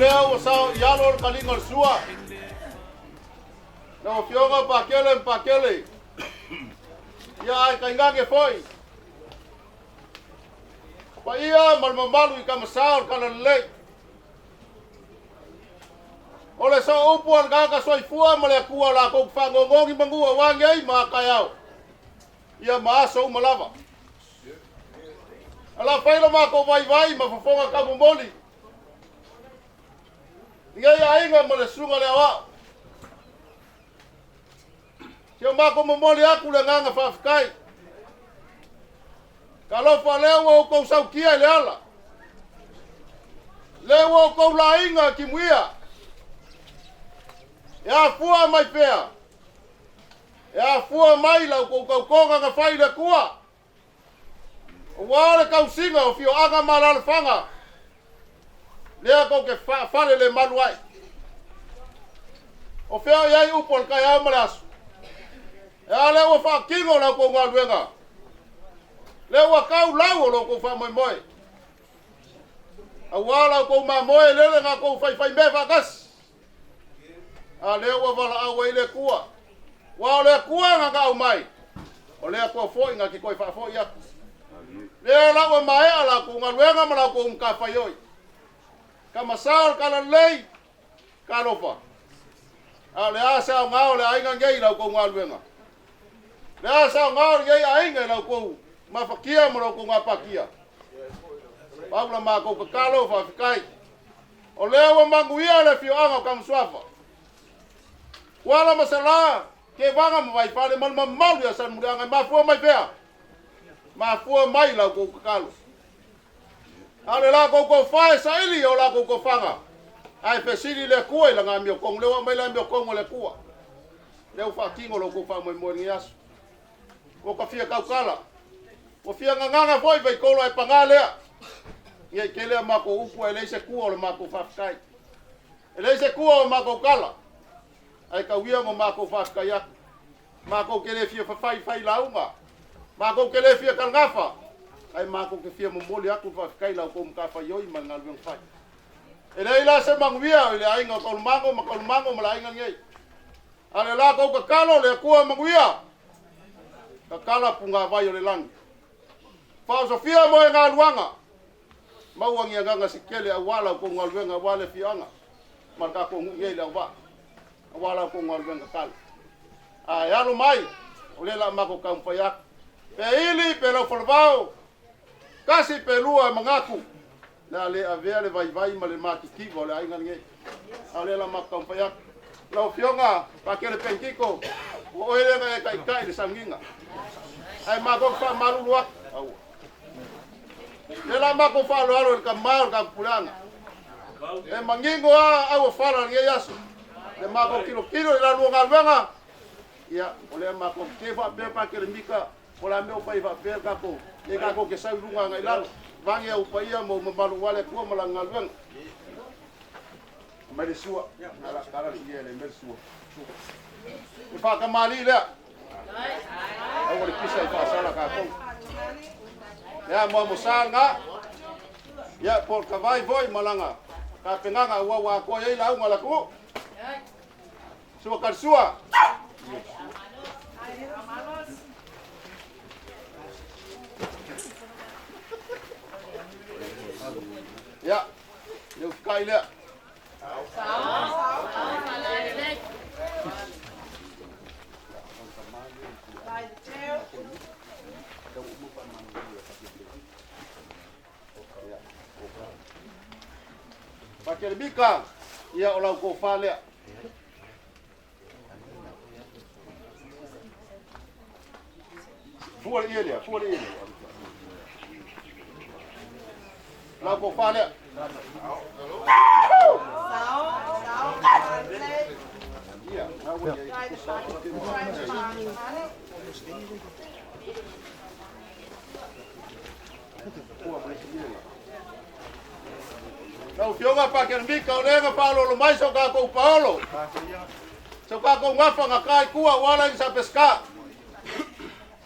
lea ua sao i alo le taliga o le sua. Lau Afioga Pakele ma Pakele, ia ae tainane foi paia ma le mamalu i Tamasa o le Talalelei. O le sooupu a le tagata soifua ma le Atua latou te faanono ni manu aua nei ma a taeao, ia ma aso uma lava. Ala fai lo matou vaivai ma fofoga taumomoli i nei aiga ma le susuga le aoao. Si o matou momoli atu le agaga faafetai. Talofa lea ua outou sautia i le ala. Lea ua outou laina timuia. E afua mai pea. E afua mai la outou tautoga na fai i le Atua. Ua le tausiga o fioaga ma alalafaga. Lea tou te faafale le malu ai. O fea o i ai upu o le taeao ma le aso. E a lea ua faatino la outou galuega. Lea ua tau lau o lo outou faamoemoe. Auā la outou mamoe lele na outou faifaimea faatasi. A lea ua valaau ai le Atua. Ua o le Atua na gau mai. O le Atua foi na te toe faafoi atu. Lea la ua maea la outou galuega ma la outou matafaioi. Tamasa o le Talalelei, talofa. A o le a se aoga o le aiga nei i la outou galuega. Le a se aoga o lenei aiga i la outou mafatia ma la outou gapatia. Pau la matou tatalo faafetai. O lea ua manuia le afioaga o Kamusuafa. Kuala ma Salā, Tevaga ma Vaifale ma le mamalu ia Salemuliaga e mafua mai fea? Mafua mai la outou tatalo. A o le latou tofa e saili o latou tofaga, ae fesili le Atua i lana amiotonu. Lea ua aumai le amiotonu a le Atua. Lea ua faatino lo outou faamoemoe i lenei aso. Ua ta fia tautala. Ua fia gagaga foi Vaitolo ae paga lea. Ia i tele a matou upu ae leai se tua o le matou faafetai. E leai se tua o matou tala. Ae tau ia mo matou faafetai atu. Matou te le fia fafaifai lauga. Matou te le fia talagafa. Ae matou te fia momoli atu le faafetai la outou matafaioi ma le galuega fai. E leai la se manuia i le aiga o Taulumago ma Taulumago ma le aiga lenei. A le latou tatalo le Atua manuia. Tatala pugavai o le lagi. Faaosofia mo e galuaga. Maua ni agaga se tele auā la outou galuega auā le afioaga ma le tatou nuu nei i Leauvaa. Auā la outou galuega tatalo. Ae alo mai, o lea la a matou taumafai atu. Pe ili, pe laufalavao, tasi pe lua e manatu, le a le avea le vaivai ma le matitiva o le aiga lenei. A o lea la a matou taumafai atu. Lau Afioga Pakele Pentito, o oe lea na e taitai i le sauniga. Ae matou te faamalulu atu. Aua. Lea la a matou faaaloalo i le tama o le tatou puleaga. E manino lava auofala o lenei aso. Le matou tilotilo i la lua galuega, ia, o lea matou te faapea Pakele Mika, o le a mea o fai faapea le tatou, e tatou te sau i luga agai i lalo. Vage au paia ma ou mamalu aua le Atua ma lana galuega. Aumai le sua. Ala, tala le ia le mea le sua. E faatamalii lea. Aua le pisa i faasala tatou. Lea moamosa lena. Ia, po o le tavai foi ma lana tapenaga aua ua atoa i ai lauga a le atunuu. Sua kalisua. Ia, le ufikai lea. Pakelemika, ia o lau tofa lea. Fua le ie lea, fua le ie lea. Lau tofa lea. Ia, na ua ia i te kusa. Fua ma le ie lea. Lau Afioga Pakelemika, o lea na faaoloolo mai so tatou paolo. So tatou gafa na kai tua ua ala i sa pesika.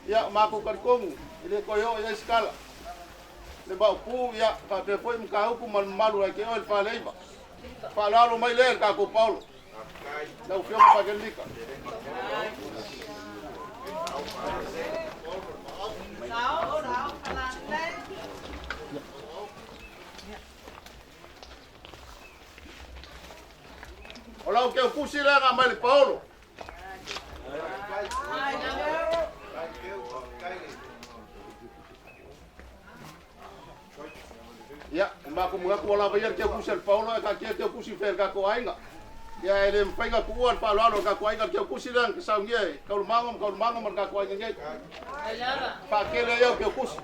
Ia, matou talitonu, e le toe oo i ai se tala. Le maopu, ia, faapea foi mataupu ma le mamalu ai te oe le Faleiva. Faaaloalo mai lea i le tatou Paolo. Lau Afioga Pakelmika. O lau keukusi lea na aumai i le Paolo. Ia, o matou manatu ua lava ia le keukusi a le Paolo ae taatia le keukusi fai a le tatou aiga. Ia, e le mafai ona tuua le faaaloalo a le tatou aiga le keukusi lea na saunia e Taulumago ma Taulumago ma le tatou aiga nei. Faatele ai au keukusi.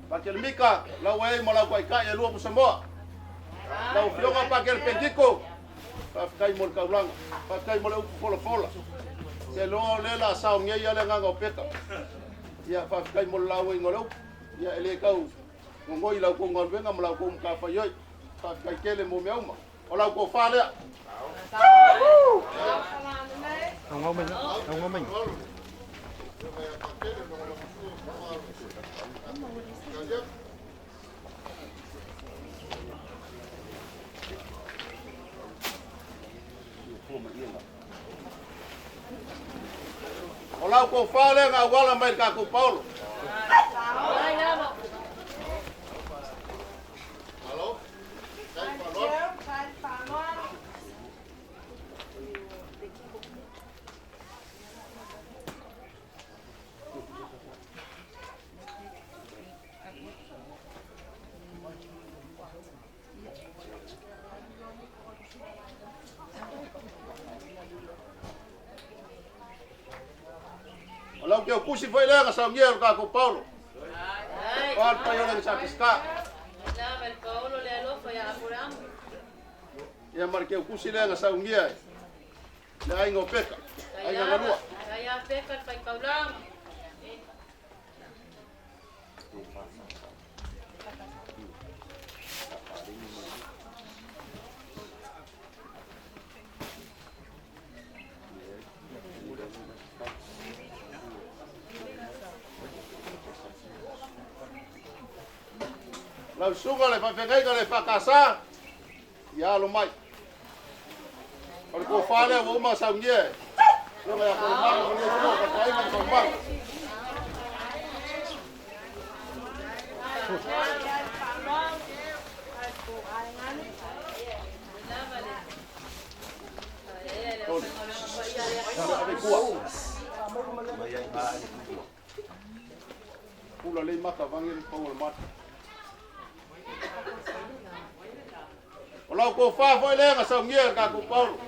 Pakele Mika, lau ai ma lau taitai e lua pusamoa. Lau Afioga Pakele Pentiko, faafetai mo le taulaga, faafetai mo le upu folafola. Se loa o lea la saogia ia le agaga o Peka. Ia, faafetai mo le lauaiga o le upu. Ia, e le tau nonoi i la outou galuega ma la outou matafaioi. Faafetai tele mo mea uma. O lau tofa lea. O lau tofa lea na auala mai i le tatou Paolo. O lau keukusi foi lea na saunia e lo tatou Paolo. O a le paia o le sa Peseta. Ia ma le keukusi lea na saunia e le aiga o Peka, aiga galua. Lau susuga le faafeagaiga le EFKS, ia alo mai. O le tofa lea ua uma saunia e Susuga ia Tolumaga ma le Tua, Fatuaiga ma Tolumaga. Pula lei maka vangi le pau o le mata. O lau tofa foi lea na saunia e le tatou Paulo.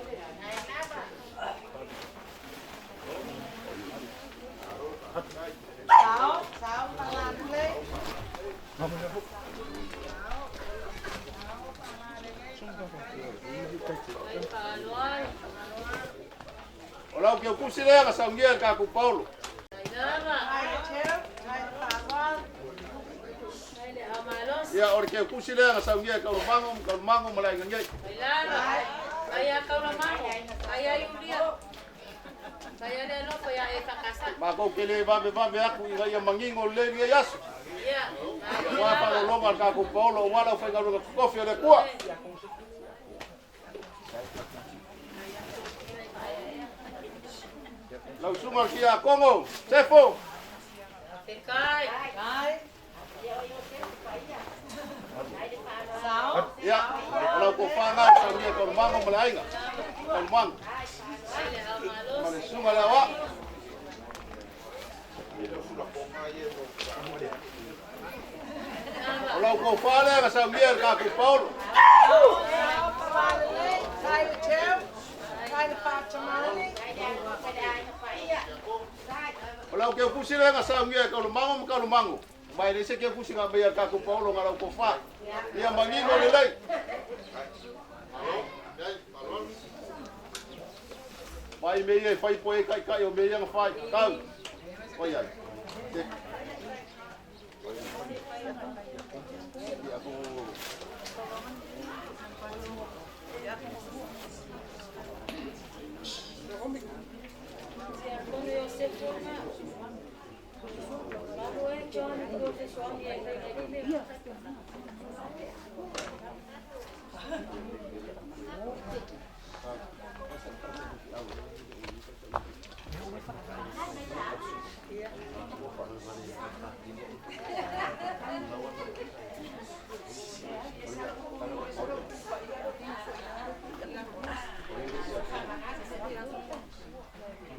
O lau keukusi lea na saunia e le tatou Paulo. Ia, o le keukusi lea na saunia e Kaulumago ma Kaulumago ma le aiga nei. Matou te le vavevave atu ina ia manino lelei lenei aso. Aua faaaloaloga a le tatou Paolo aua le aufaigaluega totofi a le Atua. Lau susuga i le Tiakono, Sefo. Ia, o lau tofa lena o Saunia Taulumago ma le aiga Taulumago. Ma le susuga i le Aoao. O lau tofa lea na saunia e le tatou Paolo. O lau keukusi lea na saunia e Kaulumago ma Kaulumago. Ma e leai se keukusi na aumaia e le tatou Paolo na lau tofa. Ia manino lelei. Mai mea ia e fai po e taitai o mea ia na fai. Tau. Oi ai. Te.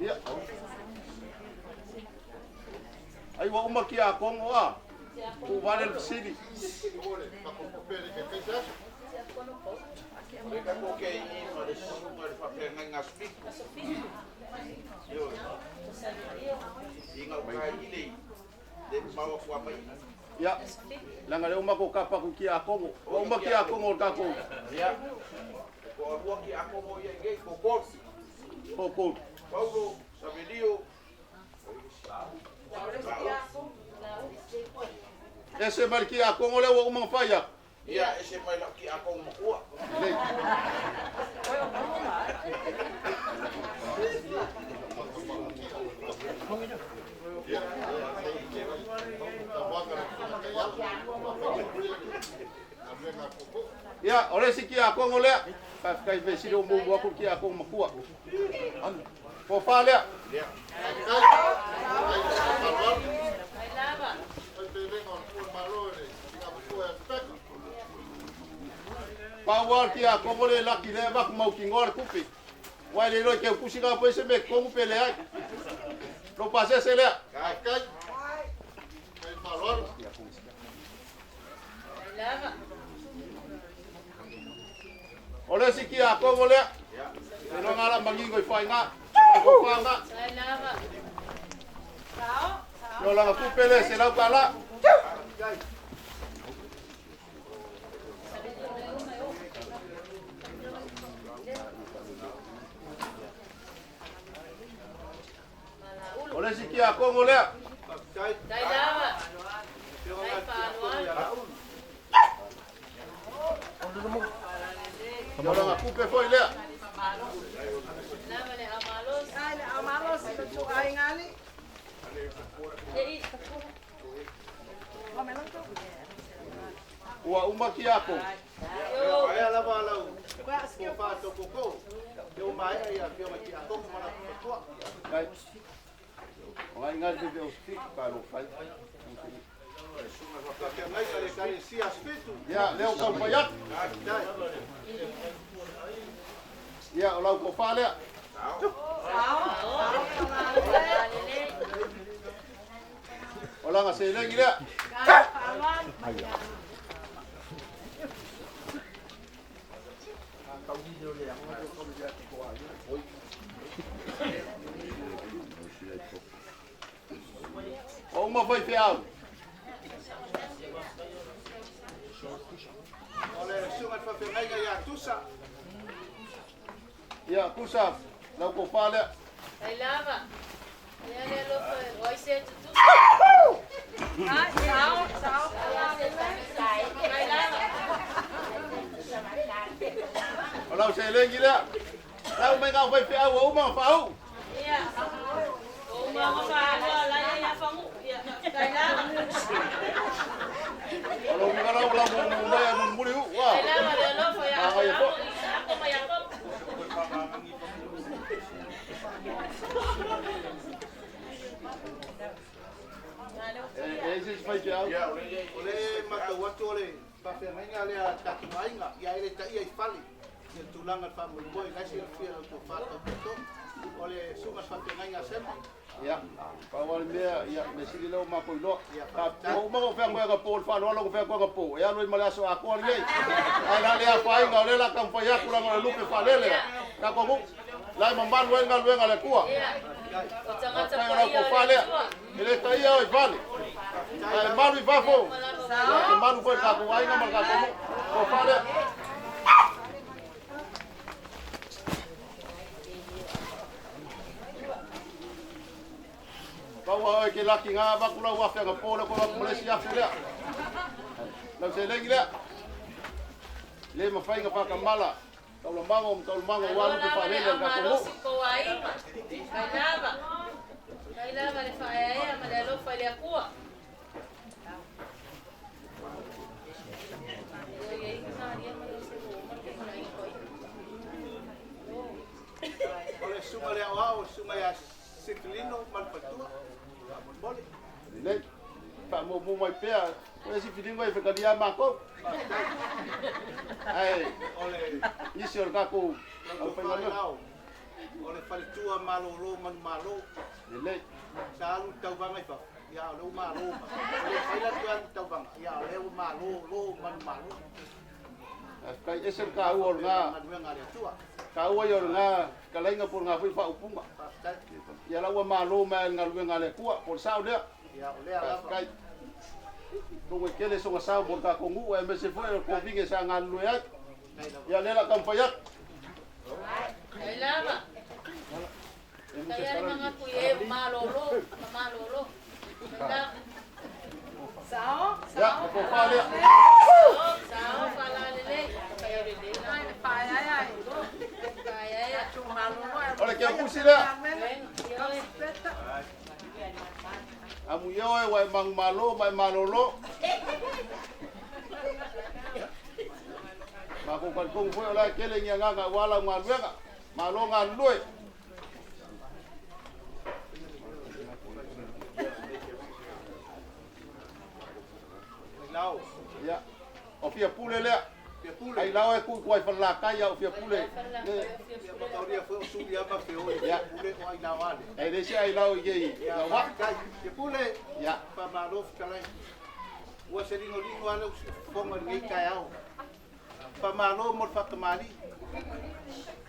Ia. Ai ua uma ki a kongo a. Ku vale le fesili. Ia, leaga lea ua matou kapa atu ki a Kongo. Ua uma ki a Kongo o le tatou. Ia, toalua ki a Kongo ia i nei, Tolu. Paulo, Savelio. Ese mai le ki a Kongo lea ua uma ona fai atu. Ia, ese mai lau ki a Kongo matua. Lelei. Ia, o le isi kiakono lea. Faafetai fesili o muamua atu le kiakono matua. Tofa lea. Pau lava le kiakono le laki lea e avatu mautinoa le tupe. Aua e le iloa i teutusi na po ai se mea i totonu pe leai. Lou pasese lea. O le isi kiakono lea. Seiloga lava la manino i faiga. Tofa lena. Ia o lana tupe lea e $100. O le isi kiakono lea. Ia o lana tupe foi lea. Ua uma kiakono. Aia lava lau tofa taukoko. Lea ua maea ia afioga i tiakono ma latou faletua. Kai. O ngai ngai le o fitu ka lo fai. Faafeagaiga le Ekalesia Aso Fitu. Ia, lea ua taumafai atu. Faafetai. Ia, o lau tofa lea. O lana seleni lea. Ua uma faifeau. O le susuga i le faafeagaiga ia Tusa. Ia, Tusa, lau tofa lea. O lau seleni lea. Lau mai ngau faifeau ua uma ona faauu. O lou uiga lau lau mumu mai a mulimuli uu a. Manaia foi. E i ai se isi faifeau? O le matau atu o le faafeagaiga lea a le tatou aiga, ia e le taia i fale ia le tulaga i le faamoemoe, la e silafia e lau tofa tautato, o le susuga i le faafeagaiga a Sema. Ia, pau lava le mea, ia, mea sili lea ua matou iloa. Ua uma ona ou feagoai anapo i le faaaloalo na ou feagoai anapo, e alu ai ma le aso atoa lenei. Ae o le a le afaina, o lea o le a taumafai atu leaga o le lupe faalele a tatou nuu, la e mamalu ai le galuega a le Atua. Faafetai o lau tofa lea, e le taia oe i fale, ae malu i fafo, ia e te malu foi i le tatou aiga ma le tatou nuu. Tofa lea. Pau a oe ke laki ngā avatu lau afe anapo lea koe avatu ma le isi afe lea. Lau seleni lea. Le mafai ona faatamala taulamago ma taulamago aua lupe faalele a le tatou nuu. Ilao, susuga ia Sifilino ma le faletua, faamolemole. Lelei. Faamuamua mai pea, o isi filiga e fetalia matou. Ae O le nisi o le tatou lau tofa aufaigaluega. Ilao, o le faletua malolo manumalo. Lelei. Sa alu i le tauvaga i fafo, ia o lea ua malo mai. E le mafai la toe alu i le tauvaga, ia o lea ua malolo manumalo. Faafetai, ese le taua o lena. Galuega a le Atua. Taua ia o lena fetalaiga po o lena foi faaupuga. Faafetai. Ia la ua malo mai le galuega a le Atua, po o le sao lea. Ia o lea lava. Faafetai. Logo e tele soga sao mo le tatou nuu aemaise foi o le kovine sa galulue ai. Faafetai lava. Ia lea la taumafai atu. Ai lava. Kai ale mangaku e malolo, malolo. Kai Sao, Ia, sao. o tofa lea. sao falalele. Kai ale le. Ai, le pai ai ai. Kai ai. Tu malolo ai. O le keapusi lea. Peta. Amu ia oe ua e manumalo ma e malolo. Matou talitonu foi o la e tele ni agaga aua lau galuega. Malo galulue. Ilao, Ia, o fia pule lea. fia pule. Ai lao e kui kuai whalalakai au fia pule. Le, Ia makauria foi o suli ama feoi. Ia. Pule o Ailao ale. e le se ai lao i kei. Ia, Ia wa. faafetai. Fia pule. Ia, Faamalo fetalai. Ua se ligoligo lava le usufono i lenei taeao. Faamalo mo le faatamalii.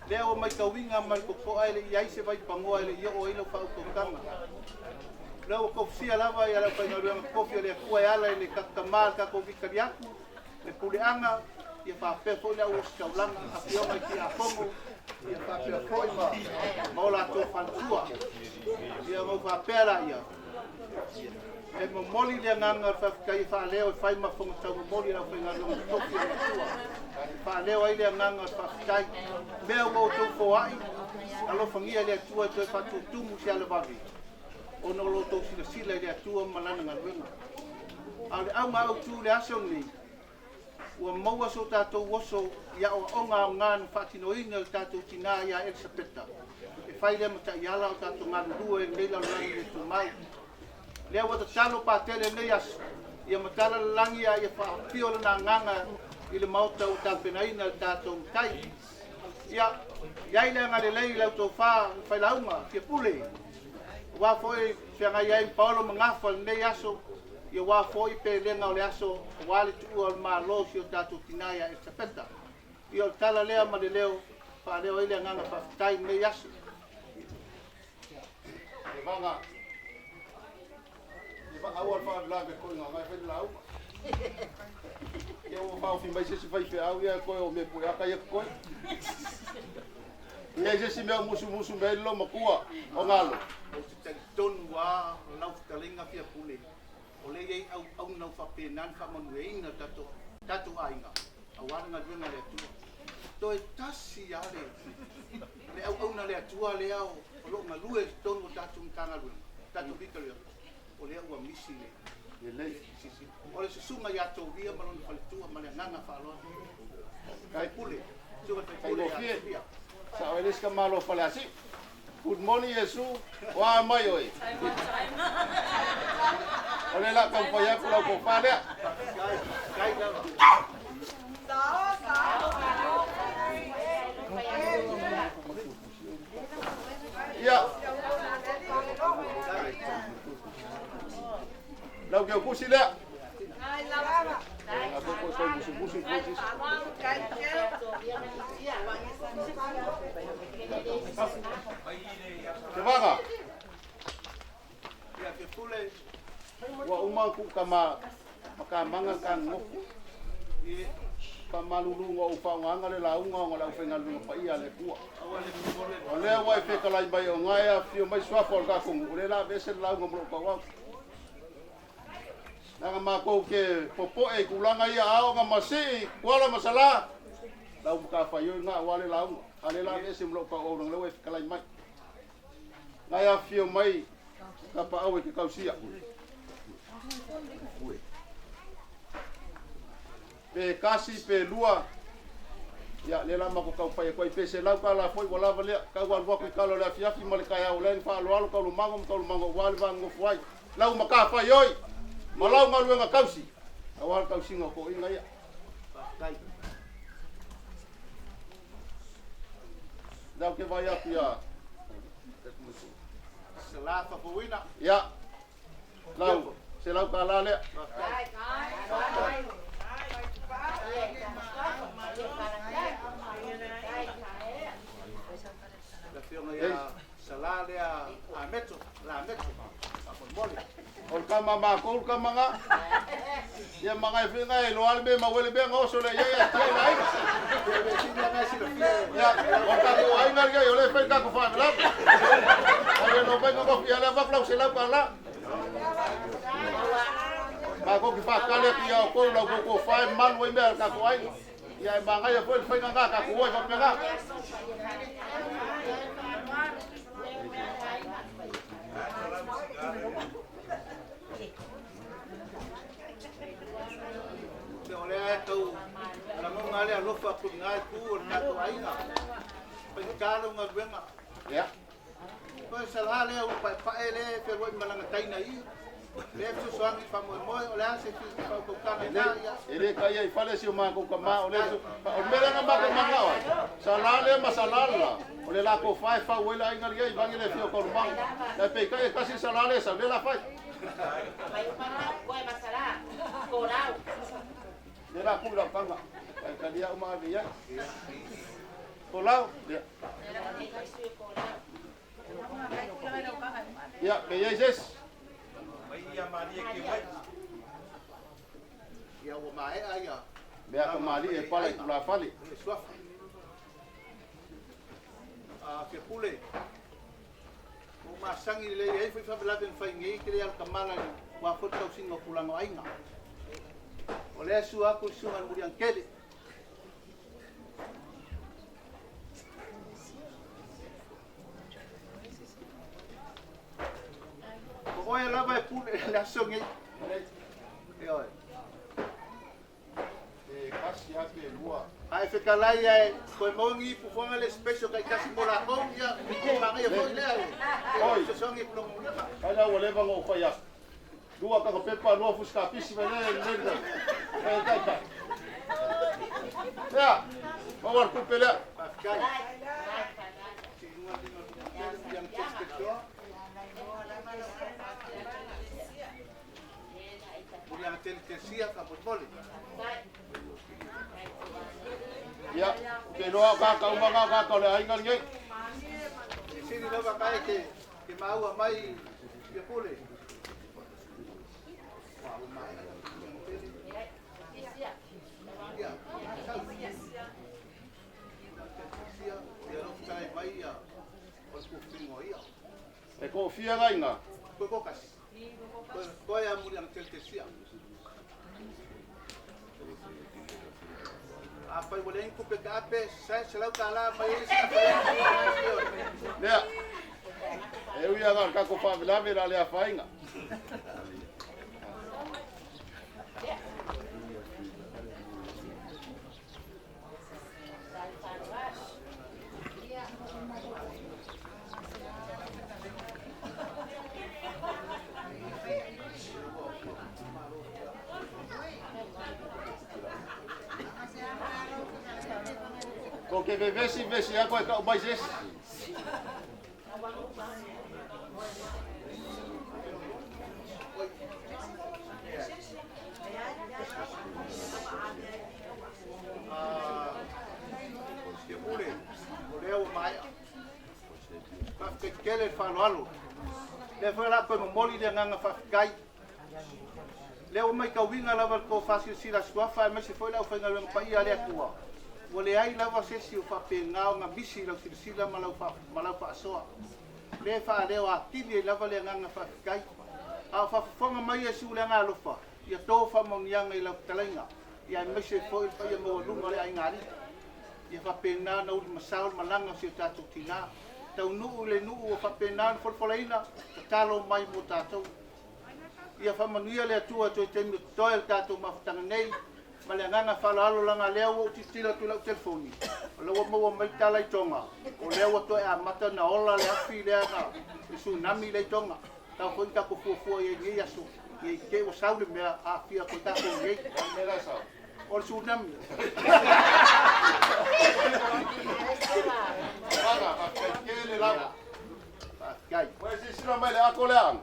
Lea ua matauina ma le totoa e le i ai se vaipagoa e le i oo ai lau faautautaga. Lea ua tofusia lava ia lau faigaluega tofi o le Atua e ala i le tatamā le tatou vitali atu, le puleaga, ia faapea foi le au ositaulaga, afioga i tiafono, ia faapea foi ma, ma o latou faletua. Ia mau faapea laia, e momoli le agaga o le faafetai e faaleo e fai ma fofoga taumomoli i le aufaigaluega totofi o le Atua. E faaleo ai le agaga o le faafetai. Mea ua outou foai, alofagia e le Atua e toe faatutumu se alavave, ona o lo outou silasila i le Atua ma lana galuega. A o le auga autu i le aso lenei, ua maua so tatou oso i aoaoga aoga na faatinoina e le tatou tinā ia Elisapeta. E fai lea ma taiala o tatou galulue i lenei lalolagi le tumau. Lea ua tatalo patele lenei aso, ia matala le lagi a ia faafio lana agaga i le maota ua tapenaina e le tatou matai. Ia, i ai le agalelei i lau tofa le failauga, fia pule. Aua foi feagai ai ma Paolo ma Gafa lenei aso, ia aua foi pelega o le aso, aua le tuua o le malo si o tatou tinā ia Elisapeta. Ia o le tala lea ma le leo, faaleo ai le agaga faafetai i lenei aso. le vanga. Le vanga aua le faalavelave koe ngā ngai whai lauga. Ia ua whaofi mai se si whai wheau ia koe o me pue aka ia koe. Ia se si mea musu musu mea ilo makua o ngalo. Ou te talitonu lava lau fetalaiga fia pule, o lea e i ai auauna ua faapena ona faamanuiaina le tatou, tatou aiga, aua le galuega a le Atua. Toe tasi lava le, le auauna a le Atua lea o, o loo galue i totonu o tatou Matagaluega, tatou Vikalega, o lea ua misi le Lelei. sisi. O le susuga ia Tovia ma lona faletua ma le agaga faaaloalo. Kai Faipule, susuga i le faipule ia Faigofie. Tovia. Sa o eles ka malo fale asi. Good morning Yesu. Wa mai oi. O le la taumafai atu lau tofa lea. Faafetai, faafetai lava. Sao, sao. Ia, lau keukusi lea. Ai lava. A koe koe koe musu musu koe sisi. Kai ke. Te vaga. Ia fia pule, Ua uma ku ka ma makamanga ka ngofu. ia Faamaluluga o ou faaaogaga le lauga ona le aufaigaluega paia a le Atua. aua le momole O lea ua e fetalai mai o gae afifio mai suafa o le tatou nuu, o lea o le a aveese le lauga ma lou tauau. Leaga matou te popoe i tulaga ia a oo ina masii Kuala ma Salā, lau matafaioi lena aua le lauga, a o lea o le a aveese ma lou tauau leaga o lea ua e fetalai mai. Gae afifio mai tapaau e te tausia. Pe tasi pe lua, Ia, lea la matou taumafai atu ai pe $100 foi ua lava lea. Tau alu atu i tala o le afiafi ma le taeao o lea na faaaloalo taualumaga ma taualumaga aua le va nonofo ai. Lau matafaioi ma lau galuega tausi aua le tausiga o toeaiina ia. Faafetai. Lea ou te vaai atu ia Sala Fafouina. Ia, lau $100 lea. Faafetai. Le afioga ia Sala lea Ameto, Lameto, faamolemole. O le tama a matou le tama na. Ia ma nai fai nai loa le mea ma uele mea na oso lea ia ia tia i le aiga. Ia le sini lea na silafia. Ia, o le tatou aiga lenei o lea e fai le tatou faalavelave. Ai le no mai nonofi ia lea avatu lau $100. Matou te faatali atu ia outou lau tou tofa e malu ai mea a le tatou aiga. Ia e manaia foi le faiga na tatou o ai faapena. Ia o lea e tau lagona le alofa atu i lena itu o le tatou aiga. Faigata lau galuega. Ia. Toe sala lea ua paepae lea e fealuai ma lana taina i i. Lea e fesoasoani i le faamoemoe, o le a se faautautaga i ina, ia. E le taia i fale si o matou tama, o le o le mea lea na matou manao ai, sala lea ma sala le la, o le latou fa e fau ai le aiga lenei, vaeane le afio o Talumaga. Ae peitai e tasi le sala lea e sau, lea la fai. Lea la tuu i lau taga, e talia uma ave i ai. Folau, lea. Ia, pe i ai se isi. Ia ua maea ia. Mea tamalii e pala i tulafale. Le suafa. A Fiapule, ua ou masani lelei, e i ai foi faalavelave na fai nei, e te le alutamala i le aua foi le tausiga o tulaga o aiga. O lea e sua atu le susuga i le Muliagatele. O oe lava e pule i le aso nei. Ioe. E tasi lava pe lua. A e fetalai ae toe maua ni ipu foga le special taitasi mo latou, ia, e manaia foi lea e fesoasoani i tulaga o Ai la ua leva ona ou fai atu. Lua taga pepa, lua fusi kapisi ma le le le. E taitai. Lea, maua le tupe lea. Faafetai. Muliaga tele Tesia faamolemole. Ia, ou te iloa o tagata uma na o tagata o le aiga lenei. E sili lava ka e te te maua mai Fiapule. Ia, sau. Tesia, ia lo fetalai mai ia o le pufingo ia. E toafia la ina. Koe kokasi. Koe koe a Muliaga tele Tesia. Afai ua leai ni tupe taape, sae $100 mai ai le isi afa. Lea, e ui lava na o le tatou faalavelave o le a le afaina. Tou te vevesi vevesi atu ae tau mai se isi. Fiapule, o lea ua maea. Faafetai tele le faaaloalo. Lea foi o le a toe momoli le agaga faafetai. Lea ua matauina lava le tofa silasila suafa aemaise foi le aufaigaluega paia a le Atua, ua leai lava se isi o faapena ona misi i lau silasila ma lau ma lau faasoa. Lea e faaleo atili ai lava le agaga faafetai. A o faafofoga mai Iesu le Agaalofa, ia to faamauniaga i lau fetalaiga, ia aemaise foi le paia maualuga o le aiga alii. Ia faapena ona ulimasao le malaga o si o tatou tina. Taunuu i le nuu ua faapena ona folafolaina, tatalo mai mo tatou. Ia faamanuia le Atua i toe taimi o totoe o le tatou mafutaga nei. Ma le agaga faaaloalo leaga lea ua ou tilotilo atu i lau telefoni, o la ua maua mai tala i Toga, o lea ua toe amata ona ola le afi lea na, le tsunami lea i Toga. Tatau foi ona tatou fuafua i ai i lenei aso, ne i te i ua sau le mea aafia atu ai tatou i inei. O le tsunami. Faafetai. Ua e silasila mai i le ako lea Aga?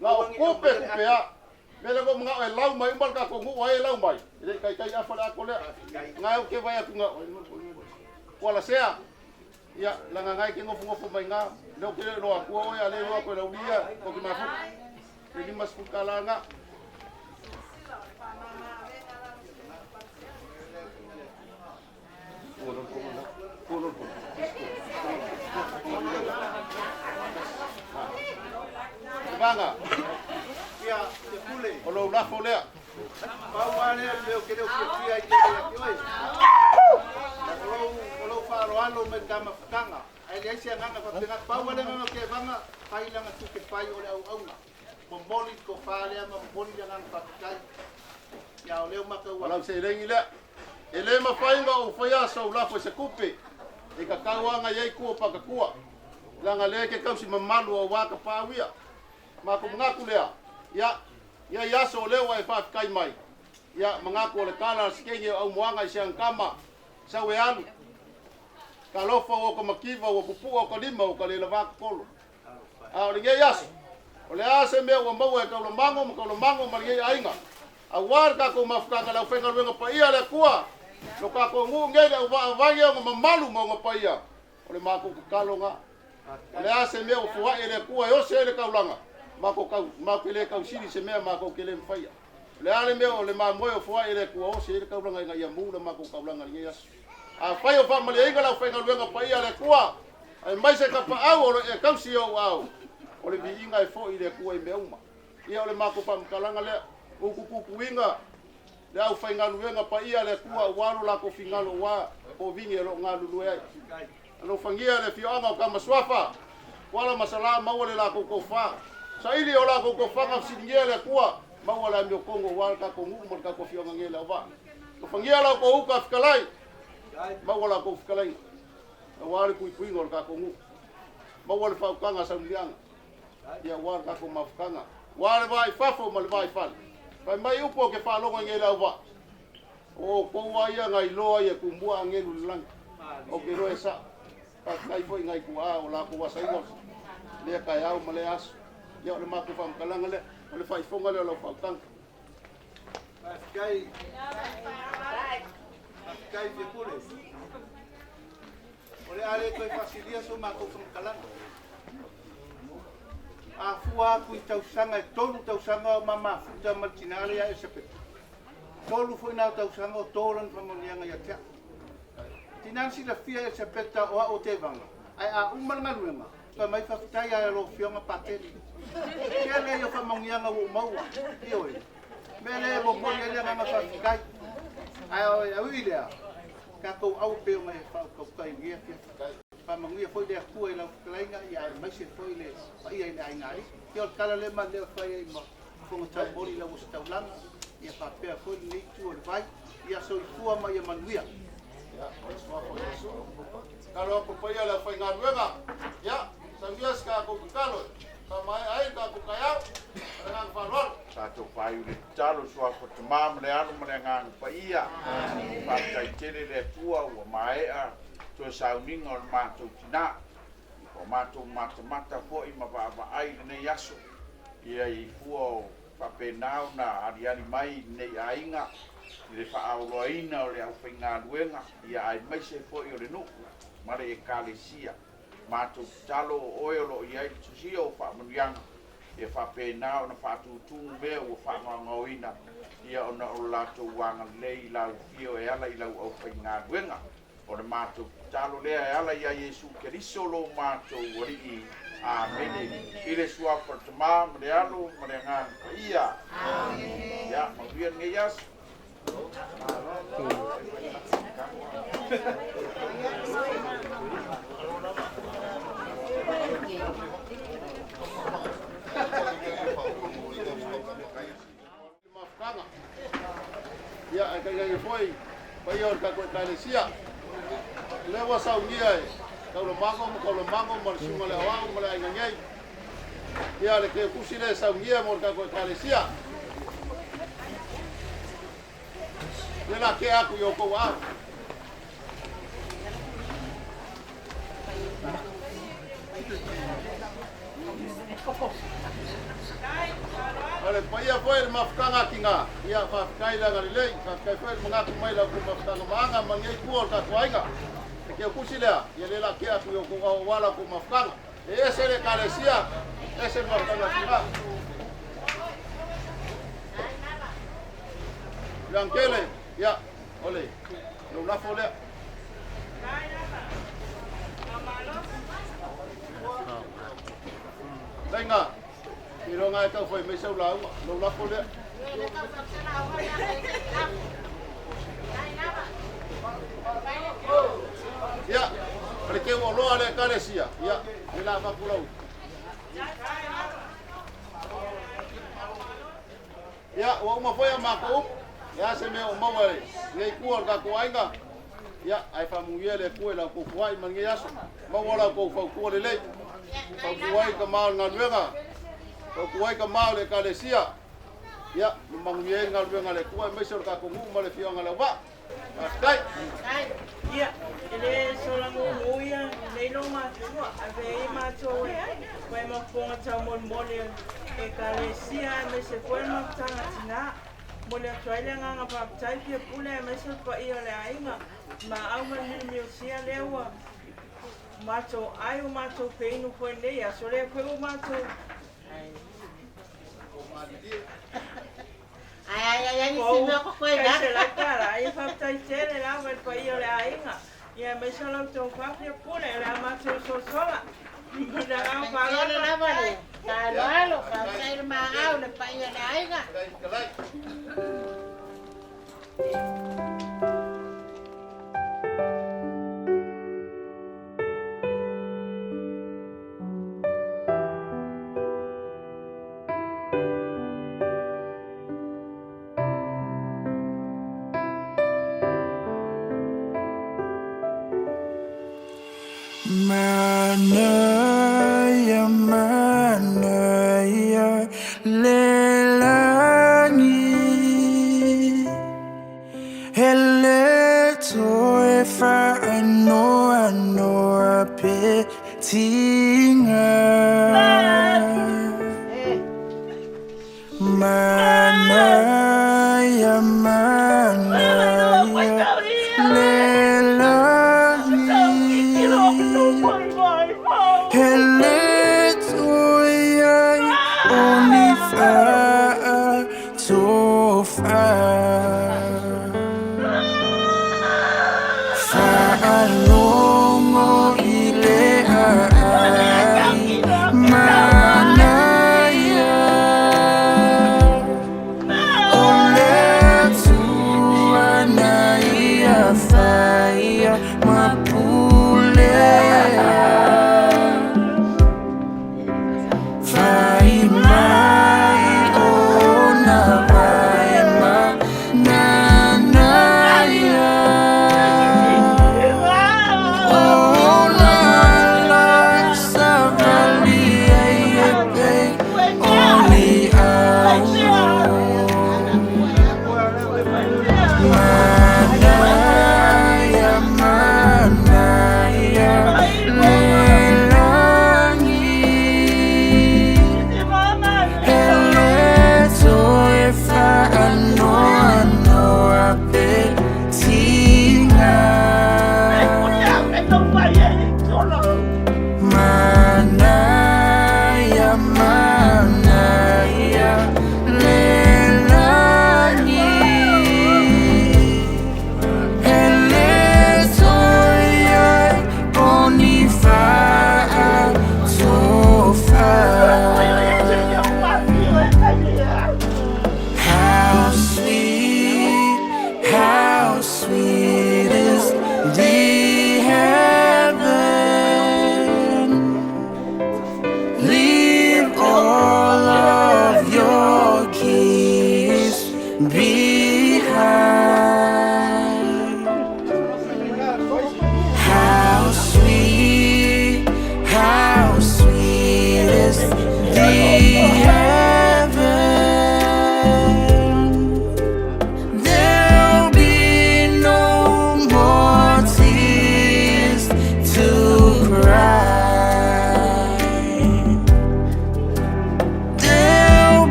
Na o kupe kupe a. Mea lea ua ou manao e lau mai uma le tatou nuu ai e lau mai. E le i taitai afa le ako lea. Nga ou te vai atu nga ua lasea. Ia, laga nga e te nofonofo mai nga. Lea ou te le iloa atua oe a le iloa atu e Laulia tou te mafuta. Le 50 tala nga. Vaga. Ia, te pule. O lou lafo lea. Pau lava lea o le mea ou te le o fiafia ai tele ia te oe. O lou, o lou faaaloalo mai le ta mafutaga. Ae leai se agaga faapena. Pau lava le agaga o Tevaga, fai lana tupe fai o le auauna. Momoli le tofa lea ma momoli le agaga faafetai. Ia, o lea ua matau O atu. lau seleni lea. E le mafai ona ou faia sou lafo i se tupe e tatau lava ona i ai tua o patatua, leaga lea e te tausi mamalu aua tapaau ia. Matou manatu lea, ia, ia i aso o lea ua e faafetai mai, ia, manatu o le tala a le sekegi o Aumoaga i Seagakama, sau e alu, talofa ua ota mativa ua pupua ota lima ua ta le lava totolo. A o lenei aso, o le a se mea ua maua e Taulamago ma Taulamago ma lenei aiga, aua le tatou mafutaga le aufaigaluega paia a le Atua, lo tatou nuu nei le auvaavage ona mamalu ma ona paia, o le matou tatalo na. O le a se mea ua foai e le Atua e osi ai le taulaga, matou tau, matou te le tausili se mea matou te le mafaia. O le a le mea o le mamoe ua foai e le Atua osi ai le taulaga ina ia mu le matou taulaga i lenei aso. Afai o faamalieina le aufaigaluega paia a le Atua, aemaise tapaau o lo e tausi i ou ao, o le viiga e foi i le Atua i mea uma. Ia o le matou faamatalaga lea, utupupuina le aufaigaluega paia a le Atua aua lo latou figalo aua kovigi o lo o galulue ai. Alofagia le afioaga o Kamasuafa, Kuala ma Salā maua le latou tofa. Saili o latou tofaga fesiligia le Atua, maua le amiotogo aua le tatou nuu ma le tatou afioaga nei Leauvaa. Alofagia la outou uta fetalai, maua la outou fetalaiga aua le puipuiga o le tatou nuu. Maua le faautaga a Sauliaga, ia aua le tatou mafutaga, aua le va i fafo ma le va i fale. Fai mai upu ou te faalogo i nei Leauvaa. O outou lava ia na iloa ai e tumua agelu i le lagi. Ou te iloa e sao. Faafetai foi i nai tuaa o latou asaina lea taeao ma lea aso. Ia o le matou faamatalaga lea, o le faaifoga lea o lau faautaga. Faafetai. Faafetai Fiapule. O le a le toe faasilia so matou faamatalaga. A fua atu i tausaga e tolu tausaga o ma mafuta ma le tina lea ia Elisapeta. Tolu foi na o tausaga o to lana faamanuiaga ia te au. Tina na silafia e Elisapeta o au o Tevaga, ae a uma le galuega, fai mai faafetai lava i lau afioga Patele. Tele ia o faamanuiaga ua ou maua, ioe. Mea lea e momoli ai le agaga faafetai. Ae ui i lea, tatou au pei ona e faautauta'i i lenei afiafi. Faamanuia foi le Atua i lau fetalaiga, ia aemaise foi le paia i le aiga alii. Ia o le tala lea ma lea e fai ai ma Fofoga Taumoli i lau ositaulaga, ia faapea foi lenei itu o le vai. Ia soifua ma ia manuia. Ia, o le suafa o Iesu. Tatalo atu paia le aufaigaluega. Ia, saunia se tatou tatalo e faamaea ai le tatou taeao. Ma le agaga faaaloalo. Tatou faaiu le tatalo, Suafa Tama ma le Alo ma le Agaga Paia. Faafetai tele le Atua ua maea toe sauniga o le matou tina. Ua matou matamata foi ma vaavaai i lenei aso, ia i fua o faapena ona aliali mai i lenei aiga i le faaoloaina o le aufaigaluega, ia aemaise foi o le nuu ma le Ekalesia. Matou tatalo o oe o lo o i ai le tusia o faamanuiaga, ia faapena ona faatutumu mea ua faagaogaoina, ia ona o le latou agalelei i lau afio e ala i lau aufaigaluega. O le matou tatalo lea e ala iā Iesu Keriso lo matou Alii. Amene. I le Suafa o le Tama ma le Alo ma le Agaga Paia. Amene. Ia, manuia lenei aso. Mafutaga. Ia, ae tainane foi paia o le tatou Ekalesia. O lea ua saunia e Taulamago ma Taulamago ma le Susuga i le Aoao ma le aiga nei. Ia, le teutusi lea e saunia mo le tatou Ekalesia. Lea la tea atu i outou aao. O le paia foi le mafutaga a tina, ia faafetai le agalelei, faafetai foi le manatu mai i la outou mafutaga maana ma lenei itu o le tatou aiga. Le teutusi lea, ia lea la tea atu i outou aao aua la outou mafutaga. E ese le Ekalesia, ese le mafutaga a tina. Leankele, ia, o le lou lafo lea. Laina, seiloga e tau fai mai sau lauga, lou lafo lea. Ia, o le teu oloa a le Ekalesia, ia, le la avatu lau. Ia, ua uma foi a matou upu, le a se mea o maua i lenei itu o le tatou aiga, ia, ae faamanuia le Atua i la outou foai ma lenei aso. Maua la outou fautua lelei, fautua ai tama o le galuega, fautua ai tama o le Ekalesia, ia, ma manuia ai le galuega a le Atua aemaise o le tatou nuu ma le afioaga o Leauvaa. Faafetai. Ia, e le sola mumu ia nei lou matua, ave ai matou e fai ma fofoga taumolimoli o le Ekalesia aemaise foi le mafutaga tina. Momoli atu ai le agaga faafetai fia pule aemaise le paia o le aiga maau ma le miumiusia lea ua matou ai ua matou feinu foi i lenei aso lea foi ua matou Pou, tai $100. Ia faafetai tele lava i le paia o le aiga, ia aemaise o la outou fafia pule, o le a matou sosola. Ma le agaga faaaloalo faafetai. Manaia, manaia le lagi E le toe faanoanoa pe tiga Manaia, manaia le lagi E le toe i ai o ni faatofa Faalogo i le aai manaia O le Atua na ia faia ma pulea Fai mai ona vai manaia.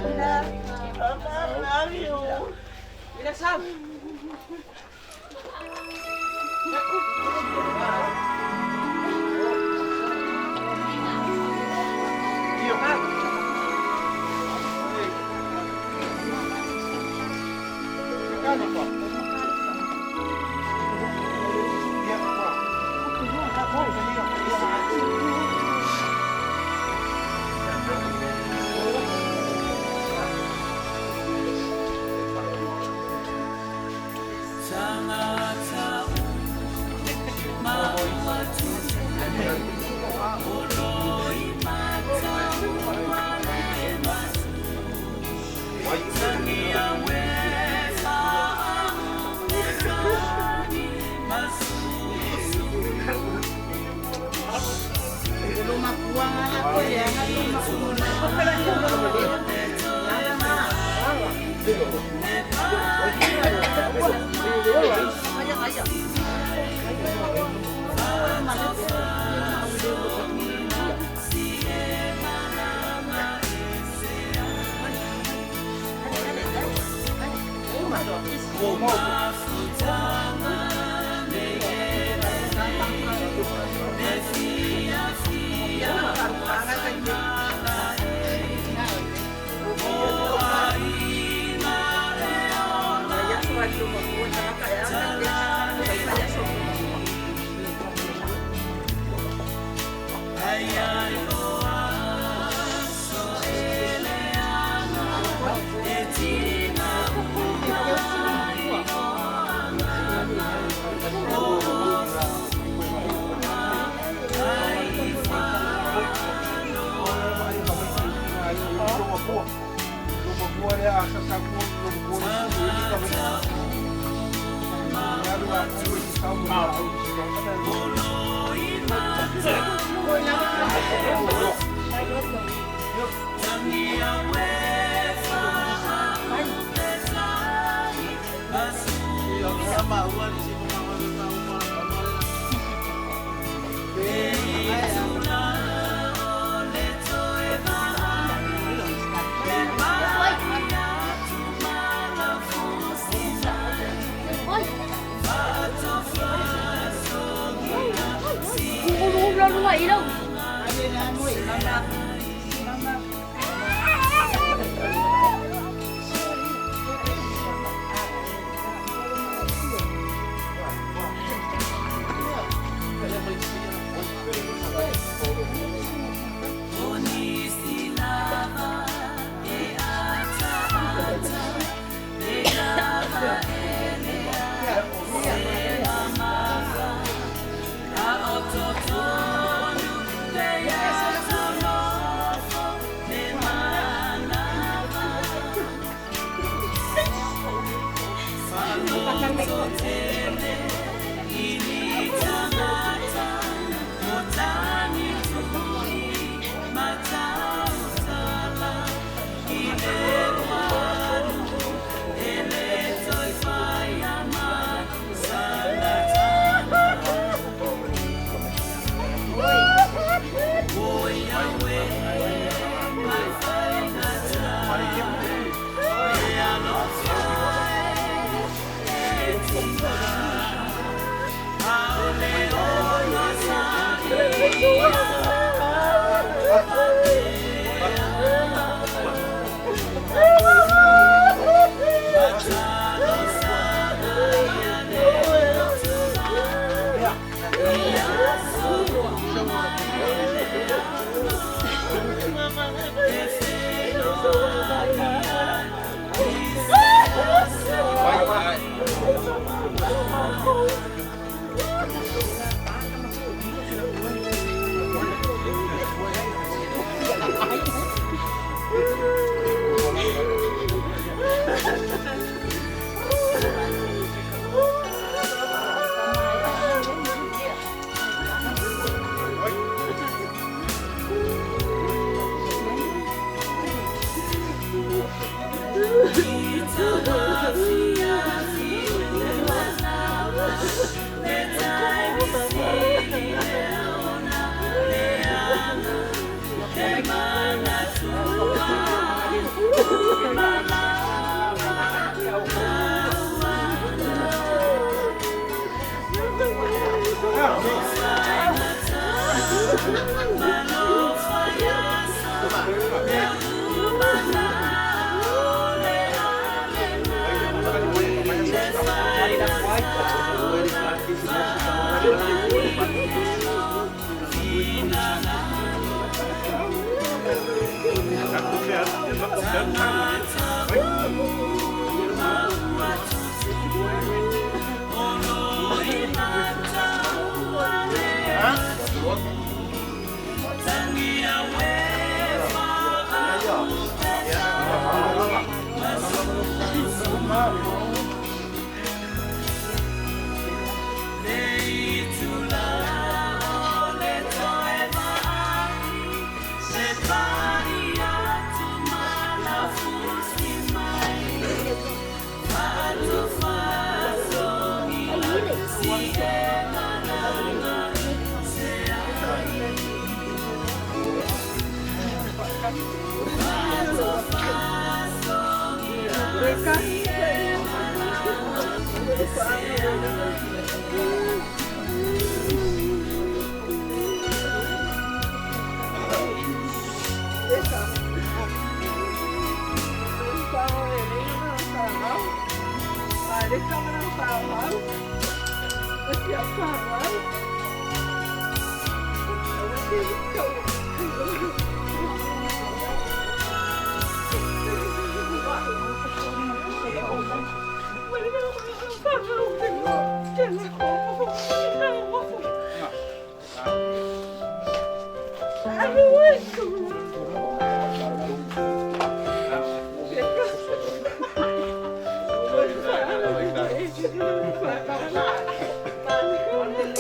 Mama, love you.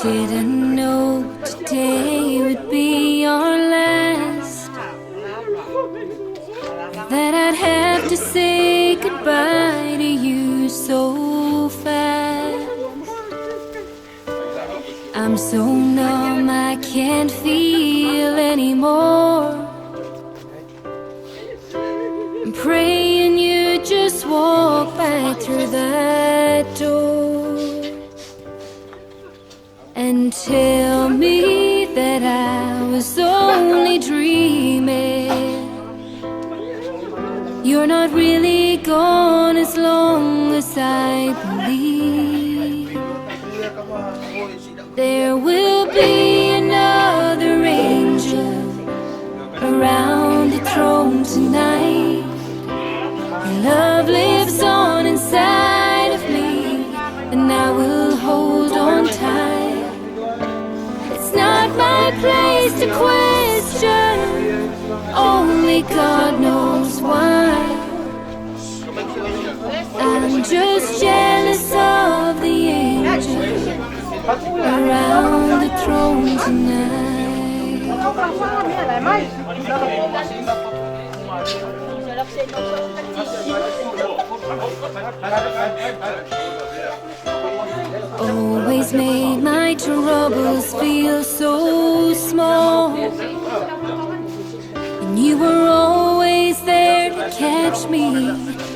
Didn't know today would be our last, that I'd have to say goodbye to you so fast. I'm so numb I can't feel anymore. I'm praying you just walk back through that door and tell me that I was only dreaming. You're not really gone as long as I believe. There will be another angel around the throne tonight. Your love lives on inside of me, and I will hold on tight. It's not my place to question, only God knows why. I'm just jealous of the angels around the throne tonight. Always made my troubles feel so small, and you were always there to catch me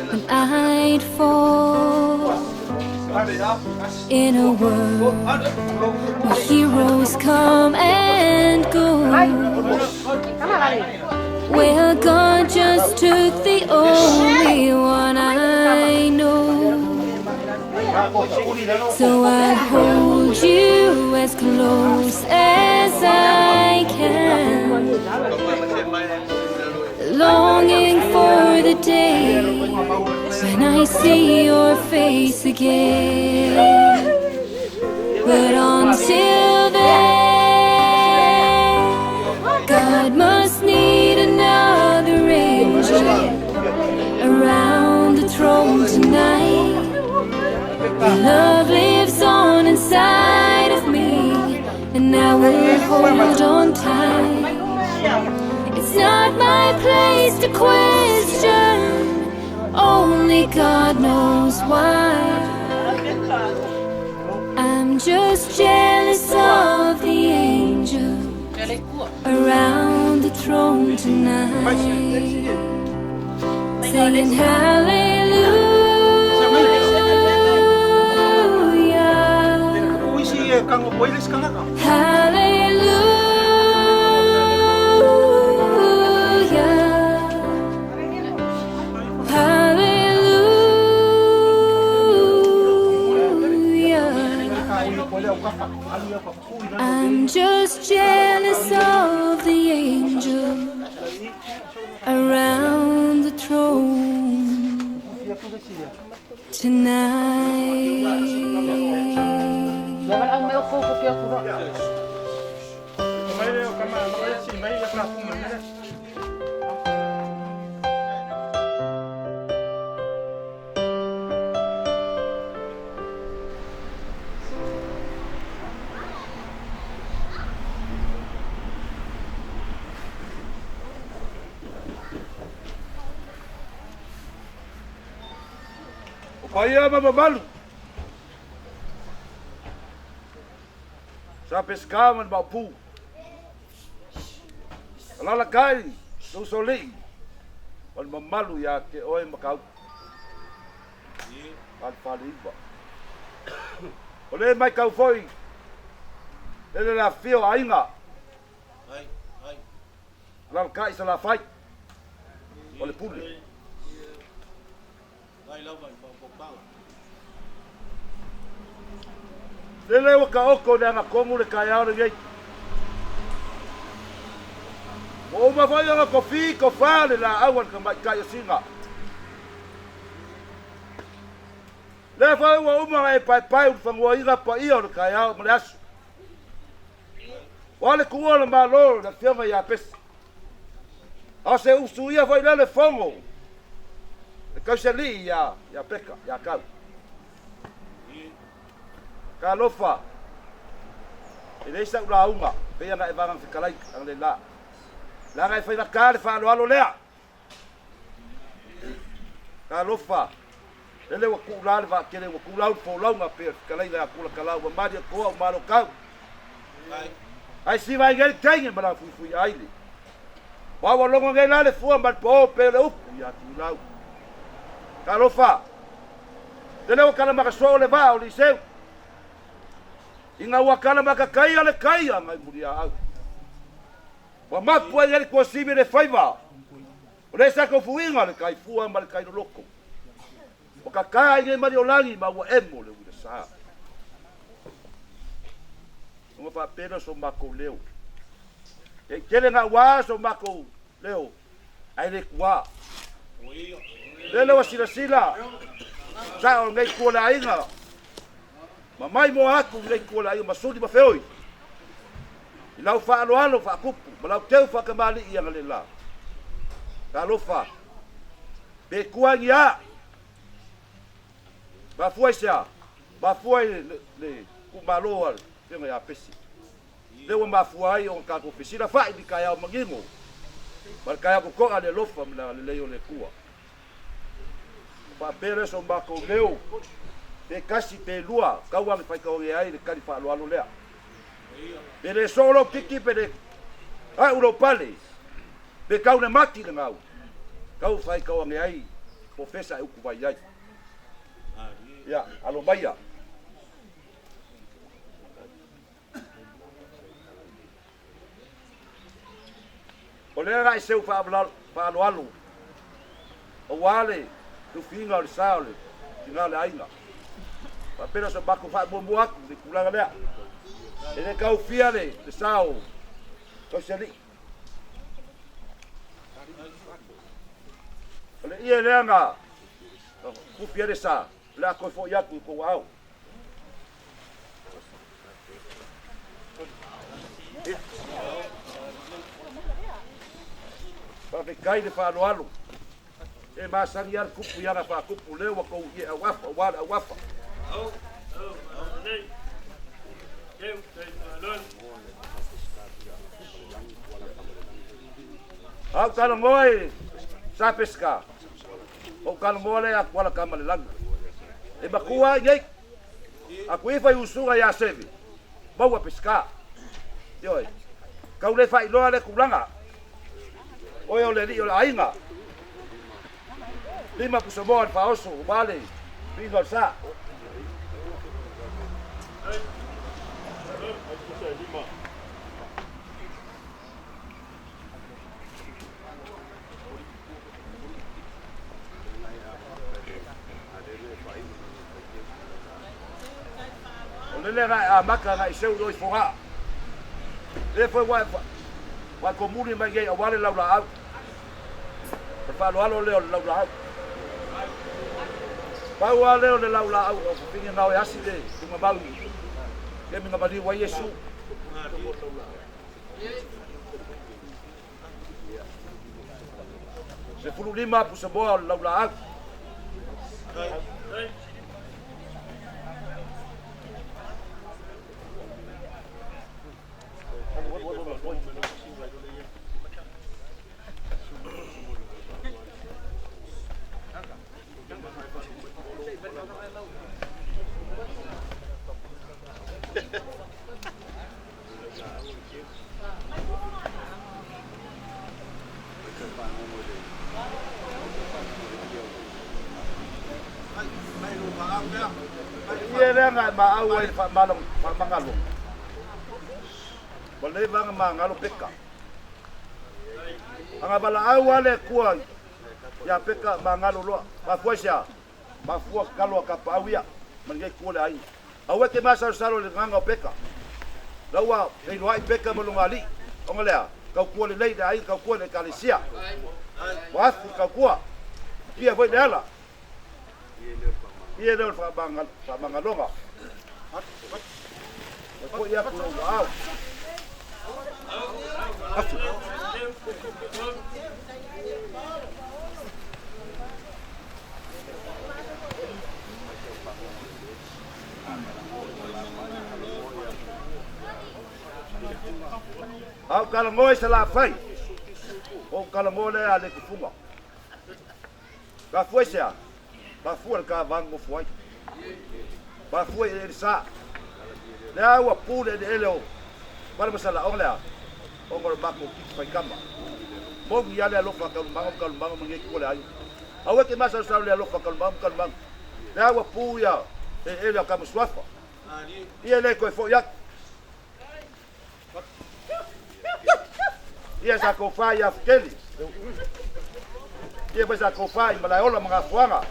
when I'd fall. In a world where heroes come and go, well, God just took the only one I know. So I'll hold you as close as I can, longing for the day when I see your face again. But until then, God must need another angel around the throne tonight. Your love lives on inside of me, and I will hold on tight. It's not my place to question, only God knows why. I'm just jealous of the angels around the throne tonight, singing hallelujah. Hallelujah. Hallelujah. I'm just jealous of the angels around the throne. Tonight. O paia ma mamalu. Sa pesika ma le maopu. Alalakai le usoalii ma le mamalu ia te oe Matautu. Falefaleiva. O le matau foi lele le afifio o aiga. Alalakai Salafai o le Pule. Lele ua taoto i le agatonu le taeao lenei. Ua uma foi ona tofi tofa le laau a le tamaitai o Sina. Lea foi ua uma ona e paepae ulufanuaina paia o le taeao ma le aso. Ua le tuua o le Malo le Afioga ia Pese. A o se usu ia foi lea le fono le tausialii ia ia Peka ia Kau. Talofa, e leai sau lauga, pei ona e vaga fetalai analeila. Leaga e faigata le faaaloalo lea. Talofa, lele ua tuu la le vaatele ua tulau le folauga pei o le fetalaiga ia Tulakalau ua mali atoa ua malo tau. Ai siva ai nei le teine ma laufuifui aile. Ua ua logo nei la le fua ma le poo pei o le upu ia Tuilau. Talofa, lele ua tala makasoo le vaa o Liseu. Ina ua tala makataia le tai a ngai Muliaau. Ua mapu ai nei le tuasivi le faiva. O le sa tofuiga le tai fua ma le tai loloto. Ua tata ai nei Maliolagi ma ua emo le uila sa. Ona faapea lea o so matou leo. E tele gauā so matou leo ae le tuā. Lele ua silasila sao nei tua le aiga ma mai moa atu nei tua le aiga ma suli ma feoi i lau faaaloalo faatupu ma lau teu faatamalii analeila. Talofa, pe tua i ni a? Mafua i se a? Mafua i le tuumalo a le Afioga ia Pese. Lea ua mafua ai ona tatou fesilafai i le taeao manino ma le taeao totoa le alofa ma le agalelei o le Atua. Faapea lea so matou leo, pe tasi pe lua, tau age faitauage ai le tali faaaloalo lea. Pe le soo lou titi pe le a'u lou pale, pe tau le mati le gau, tau faitauage ai po fesa e utu vai ai. Ia, alo maia. O lea la e seu faaaloalo aua le tufiga o le sa o le tina o le aiga. Faapea so matou faamuamua atu i le tulaga lea. E le taofia le sa o Tausialii. O le ie lea na tufi ai le sa, o le a toe foi atu i tou aao. Faafetai le faaaloalo. E masani lava le tupu i ana faatupu lea ua tou ie auafa aua le auafa. A ou talanoa i Sa Pesika, ou talanoa lea ia Tuala Tamalelagi. E matua ai nei. Aku ifo i usuga ia Seve, maua Pesika. Ioe. Tau le faailoa le tulaga. Oe o le alii o le aiga. Lima pusamoa le faaoso aua le tuiga o le sa. O lele na e amata na i seu i fogaa. Lea foi ua e komuli mai nei aua le laulaau. O le faaaloalo lea o le laulaau. Pau lava lea o le laulaau o fafine nao e asi le tugamau i le maliu ai Iesu. 15 pusamoa o le laulaau. Ia lea ngai maau ai whaamangalo. Wa le vanga maangalo peka. Anga wala au ale kua ia peka maangalo loa. Mafua sia. Mafua kalo a kapa au ia. Mangai kua le ai. Au e te masalo salo le nganga o peka. Laua e peka mo lunga ali. Onga lea. Kau kua le lei le ai kau kua le kalesia. Wafu kau kua. Pia foi le ala. Ia leo whaamangaloga. Ko ia ku au. Afu. Au kalangoe sa la fai. O kalangoe le a le kufunga. Ka fue sea. Ka fua le ka vango fuai. Ka fua e le sa. Le au a pule le ele o. Wale masala ong lea. Ongo le mako kiki fai kama. Mongi ale alofa kalumango kalumango mangi kua le ayu. Au e ke masa sa le alofa kalumango kalumango. Le au a pu ia e ele o kamusuafa. Ia le koe fo yak. Ia sa kofa ia fukeli. Ia sa kofa i malaeola mga fuanga.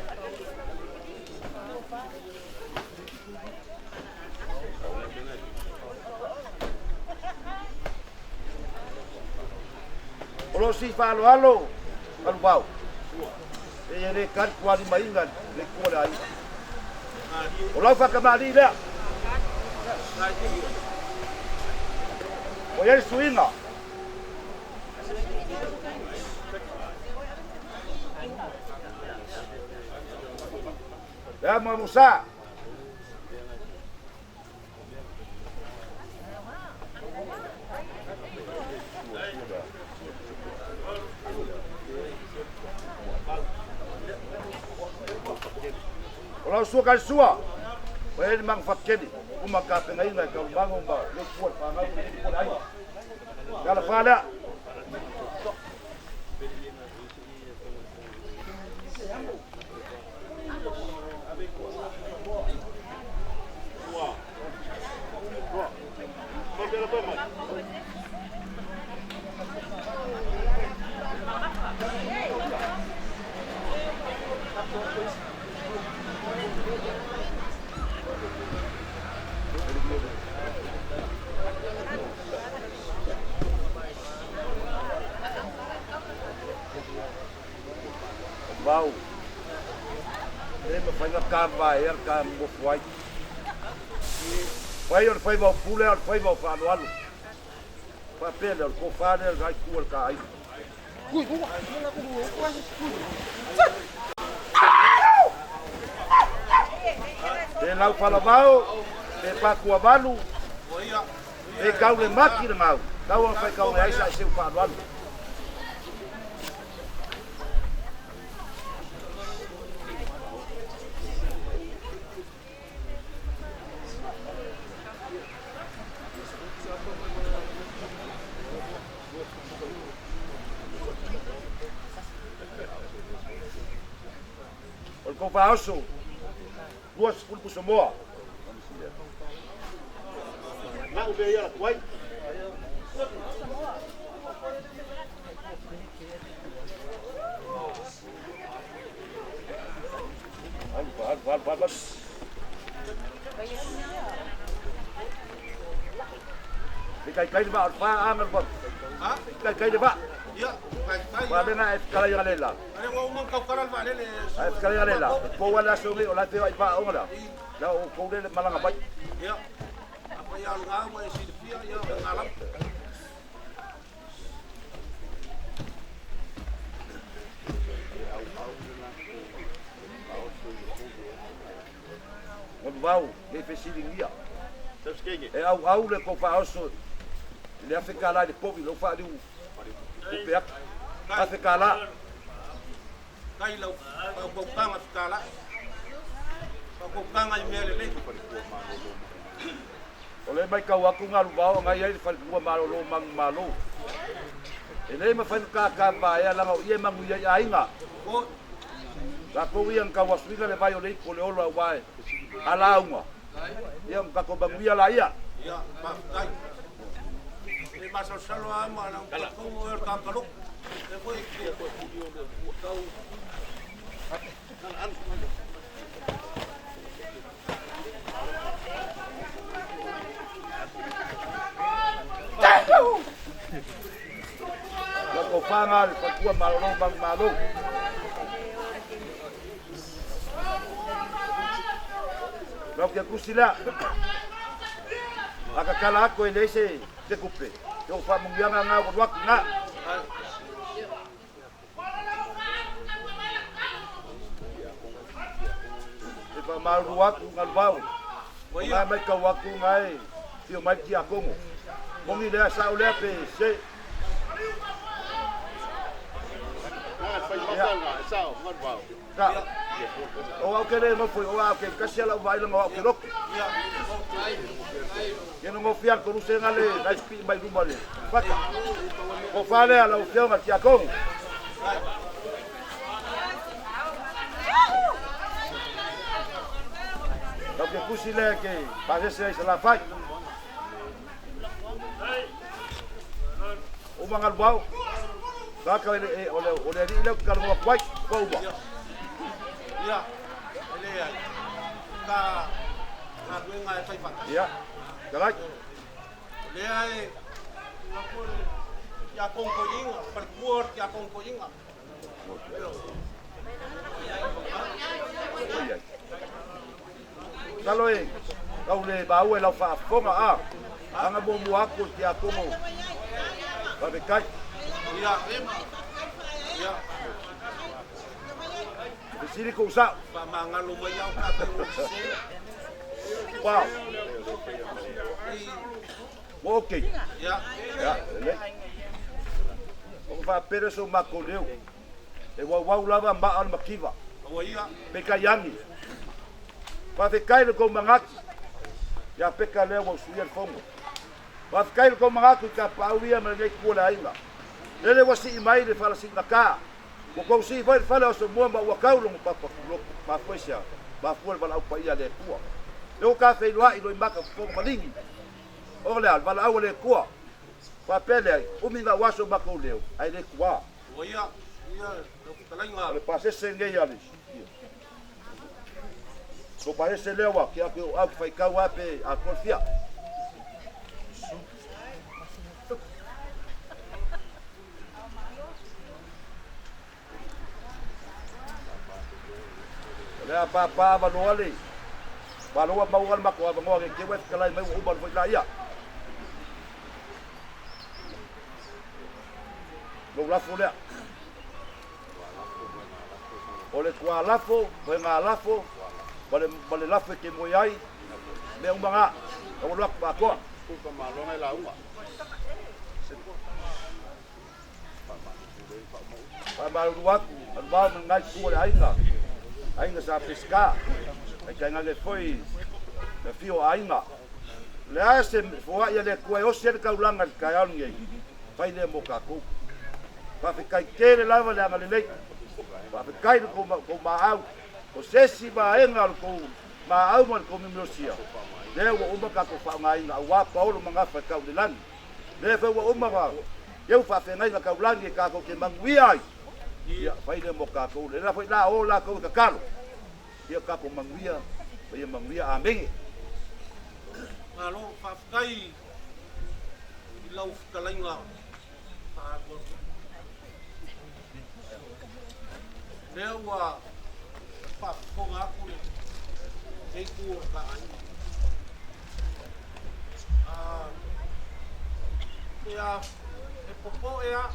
O lo si whalo alo, alu wau. E le kari kuari mainga, le kua le ai. O lau whakamari lea. O iai suinga. Lea mua Musa. O lau sua kai sua. O e ni mang whakeni. Uma ka pengainga i kau mango ma le kua le whangau le kua le ai. Kala whalea. Vau. E ma whainga ka vai e ka mofu ai. Whai o le whai vau pule o le whai vau whalo alo. Wha pele o le ko whane o le gai kua le ka ai. Te lau whalavau, te pākua malu, te kau le maki le ngau. Kau o whai kau le aisa i seu whalo alo. O le kofa oso, 20 pusamoa. Ngau be ia la kuai. Alu, alu, alu, alu. Kai kai le va, fa anga le va. Kai kai le va. Vaalena e fetalai le la. Ae fetalai le la. Po wala aso ngi o la te vai pa o la. La o kou le malanga mai. Ia. Apa ia ngā wa e silafia ia ngā lam. O vau, le fesilingia. E au au le ko faaoso le afe kala le povi lo fa liu. Upe atu. Afe kala. Kai lau pau panga fitala. Pau panga i mea lelei. O le mai kau aku ngalu vao ngai ai le falekua malolo mangu malo. E le mafai ona kākā vaea laga o ia e manuia i aiga. Lakou ia na tauasuina le vai o le ipu o le olo auā e alauga. Ia ma tatou manuia laia. Ia, faafetai. E masalosalo lava ma lau tatou o le kakalo. E foi tau Ua tofaga le falekua malolo manumalo. Lau ke kusi lea. A tatala atu e leai se se tupe. Se o faamanuiaga na ua alu atu i ina. E faamalulu atu Galuvao. O na matau atu na e afio mai le tiakono. Moni lea sao lea pe se. Sa. O au ke le nofo i o au ke kasi ala o vaai langa o au ke loto. Ke no ngofia le tolu sega le nai spi mai luma le fata. Ko fa lea lau afioga le tiakono. Lau ke tusi lea ke pasese ai Salafai. Uma Galuvao. Kaka ele e o le o le alii lea ou te talanoa atu ai. Ua uma. Ia, e le ai. Ka galuega e fai faatasi. Ia, talai. O lea e ia kongkoiga, falekua o le ia kongkoiga. Masalo e tau le maua i lau faafofoga a aga muamua atu o le tiakono Faafetai. Ia, ia. Fesili kou sao. Faamagalo mai au ka fai o se. Wow. Ua okay. Ia. Ia, lelei. O faapele so matou leo. E wauwau lava maa o le mativa. Ua ia. Peitai ane. Faafetai lo tou manatu ia Peka lea ua usuia le fono. Faafetai lo tou manatu i tapaau ia ma lenei itu o le aiga. Lele ua sii mai le falasiigata. Ua tou sii foi le fale o Asomua ma ua tau logo papa tuloto. Mafua i se a? Mafua i le valaau paia a le Atua. Lea ua ta feiloai Loimata fofoga maligi. O le a? Le valaau a le Atua. Faapea lea, umi na ou aso matou leo, ae le tuā. Ua ia, ia lau fetalaiga. O le pasese lenei a le Ko pasese lea ua ke atu i ou au ki faitau a pe atoa le fia. O le a pāpā avanoa le Malo ua maua le matou avanoa ke te ua e fetalai mai ua uma ona foi la ia. Lou lafo lea. O le tualafo, o ngā lafo, ma le, ma le lafo e te moe ai, mea uma ngā, ka ua atu atoa. Faamalulu atu, alu vao ma lenā itu o le aiga, aiga sa Pesika, ae tainane foi le afio o aiga. O le a se foai a le Atua e osi ai le taulaga i le taeao lenei, fai lea mo tatou. Faafetai tele lava le agalelei. Faafetai i lo tou maau. O se isi vaega o le tou maau ma le tou mimiosia, lea ua uma tatou faaaogaina aua paolo ma gafa e tau i le lagi. Lea foi ua uma ona teu faafeagaiga taulagi e tatou te manuia ai. Ia, fai lea mo tatou. Lea foi la o latou e tatalo, ia tatou manuia ma ia manuia. Amene. Malo, faafetai i lau fetalaiga. Lea ua faafofoga atu le itu o le taaiga. Ia, e popoe lava.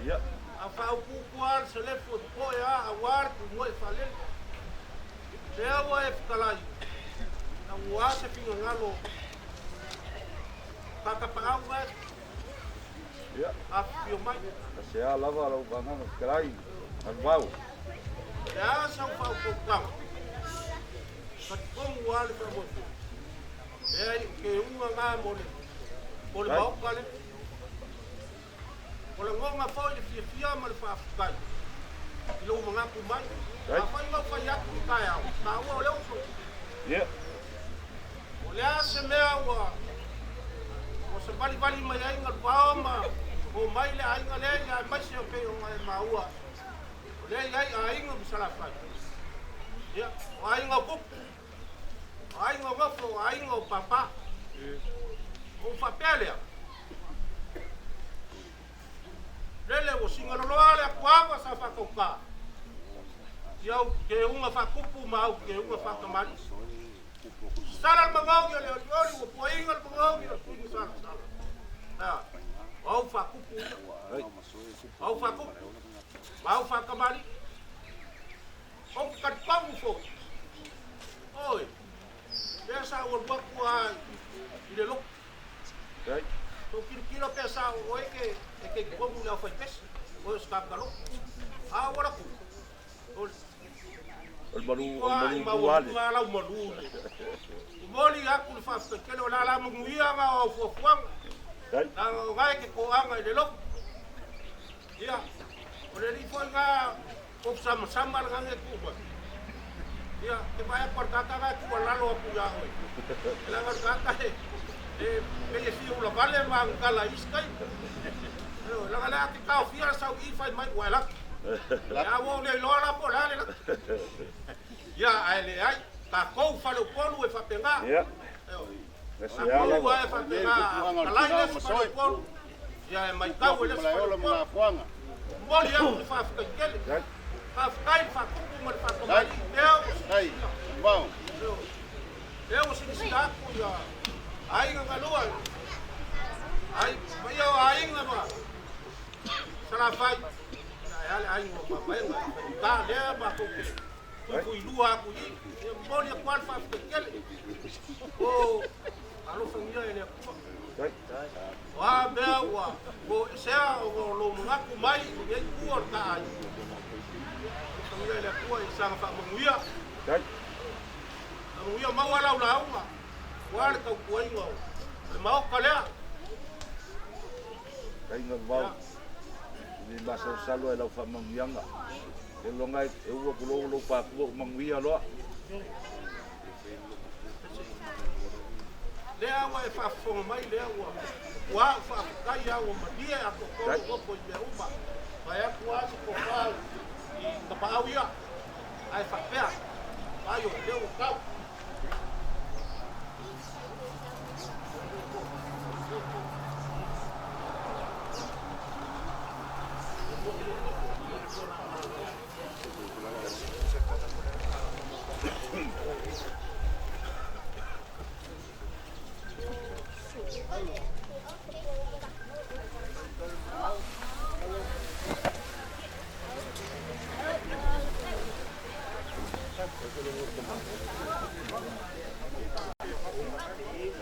Ia. A faaupuupu lava le selefu e popoe lava aua le tumua i faalele. Lea ua e fetalai, aua se finagalo faatapaau gae. Ia. Afifio mai. Se a lava lau vagaga fetalai Galuvao. Le a sau faautautaga, talitonu lava le faamoemoe. Leai, o keuga na mo le mo le maota le. O lagona foi le fiafia ma le faafetai i lou manatu mai. Afai na ou fai atu i taeao, taua o le uso. Ia. O le a se mea ua ua savalivali mai ai Galuvao ma omai le aiga lea ia aemaise o pei ona e maua. O lea e i ai aiga ma Salafai. Ia, o aiga o Kupu, o aiga o Nofo, o aiga o Papa. Ou faapea lea, lele ua sigaloloa le atuava sa faatauta i au keuga faatupu ma au keuga faatamalii. Sala le magogi o le olioli ua puaiga le magogi o le tuiga salasala. Ea, o au faatupu ia, o au faatupu ma au faatamalii. Ou te talitonu foi, oi, lea sa ou alu atu lava i le lotu. Tou tilotilo pe sa o oe ke e ke totonu i le aufaipesi, oe o se tagata lotu. A ua latou, o le O le malu o le toa i malu muale. maualuga lau malu i le momoli atu le faafetai tele o le a la manuia na o au fuafuaga. Leaga o gae ke toaga i le lotu. Ia, o le alii foi na o samasama le gage e tuu mai. Ia, te vaai atu a le tagata na e tuualalo atu ia oe. Leaga o le tagata e e pei e fia ulavale ma agakala i isi taimi. Ioe, leaga lea a te taofia le sau i fai mai ua e laki. Ia ua ou le iloa la po o le a le laki. Ia, ae leai, tatou faleupolu e faapena. Ia. Ioe. Se a Tatou lava. e Malie faapena, le a tupuaga o le fetalai tina le o isi Masoe. faleupolu, ia e Tupu maitau atu e i le isi Malaeola ma faleupolu. Nafoaga. Momoli atu le faafetai tele. Faafetai le faatupu ma le Dai, faatamalii lea ua dai, silasila. Galuvao. Ioe. Lea ua silasila atu ia aiga galua, ai paia o aiga ma Salafai, ia e a le aiga o Mamaega e faigata lea matou te fuifuilua atu i i. Ia momoli atu lava le faafetai tele. O alofagia e le Atua. O a mea ua o esea ona o lou manatu mai i lenei itu o le taaiga. Alofagia e le Atua i saga faamanuia. Faamanuia maua lau lauga aua le tautuaina o le maota lea. Kai Galuvao. I le masalosalo e lau faamanuiaga. E loga e ua kulou lou papua o manuia loa. Lea ua e faafofoga mai lea ua ua au faafetai a ua malie atoatoa lou loto i mea uma. Vae atu lava se tofa i tapaau ia ae faapea, ai o lea ua tau.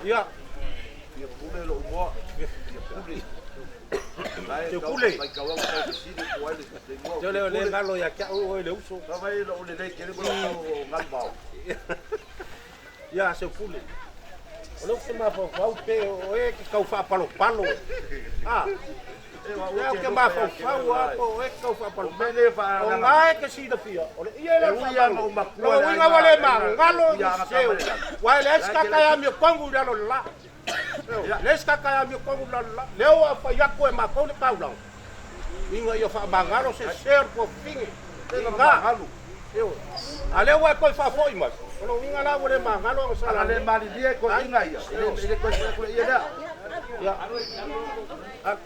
Ia. Ia pule lou igoa. Ia pule. Lae Te tau pule. mai kau au tau fesili po ai le te igoa o Te le le Pule. galo ia kia o le uso. Sa vai lou lelei tele mo lau tau o Galuvao. Ia se pule. O lea ou te mafaufau pe o e ke kau faapalopalo. Ah. E wa Lea o ou te te alofa ia te mafaufau a lea po o e ke kau O faapalopalo. mea nei O faagaga. ngae ke silafia, o le ia E le ui lava faamalo. o matua Lona le uiga ua aiga le aiga magalo ia i aga seseu. tama le lalo. Ua e leai se Lae te kaka e laki. amio kongu i lalo le la. Ia. Leai se kaka e amio kongu i lalo le la. Lea ua fai atu e matou le taulaga. Ina ia faamagalo se seseu o le tuafafine. E Ga. magalo. Ioe. A lea ua e toe faafoi mai. O lona uiga la ua le magalo aga Ana le sala. malilie ko Ai. inga ia. E le e le koe koe ia lea. Ia. Ah.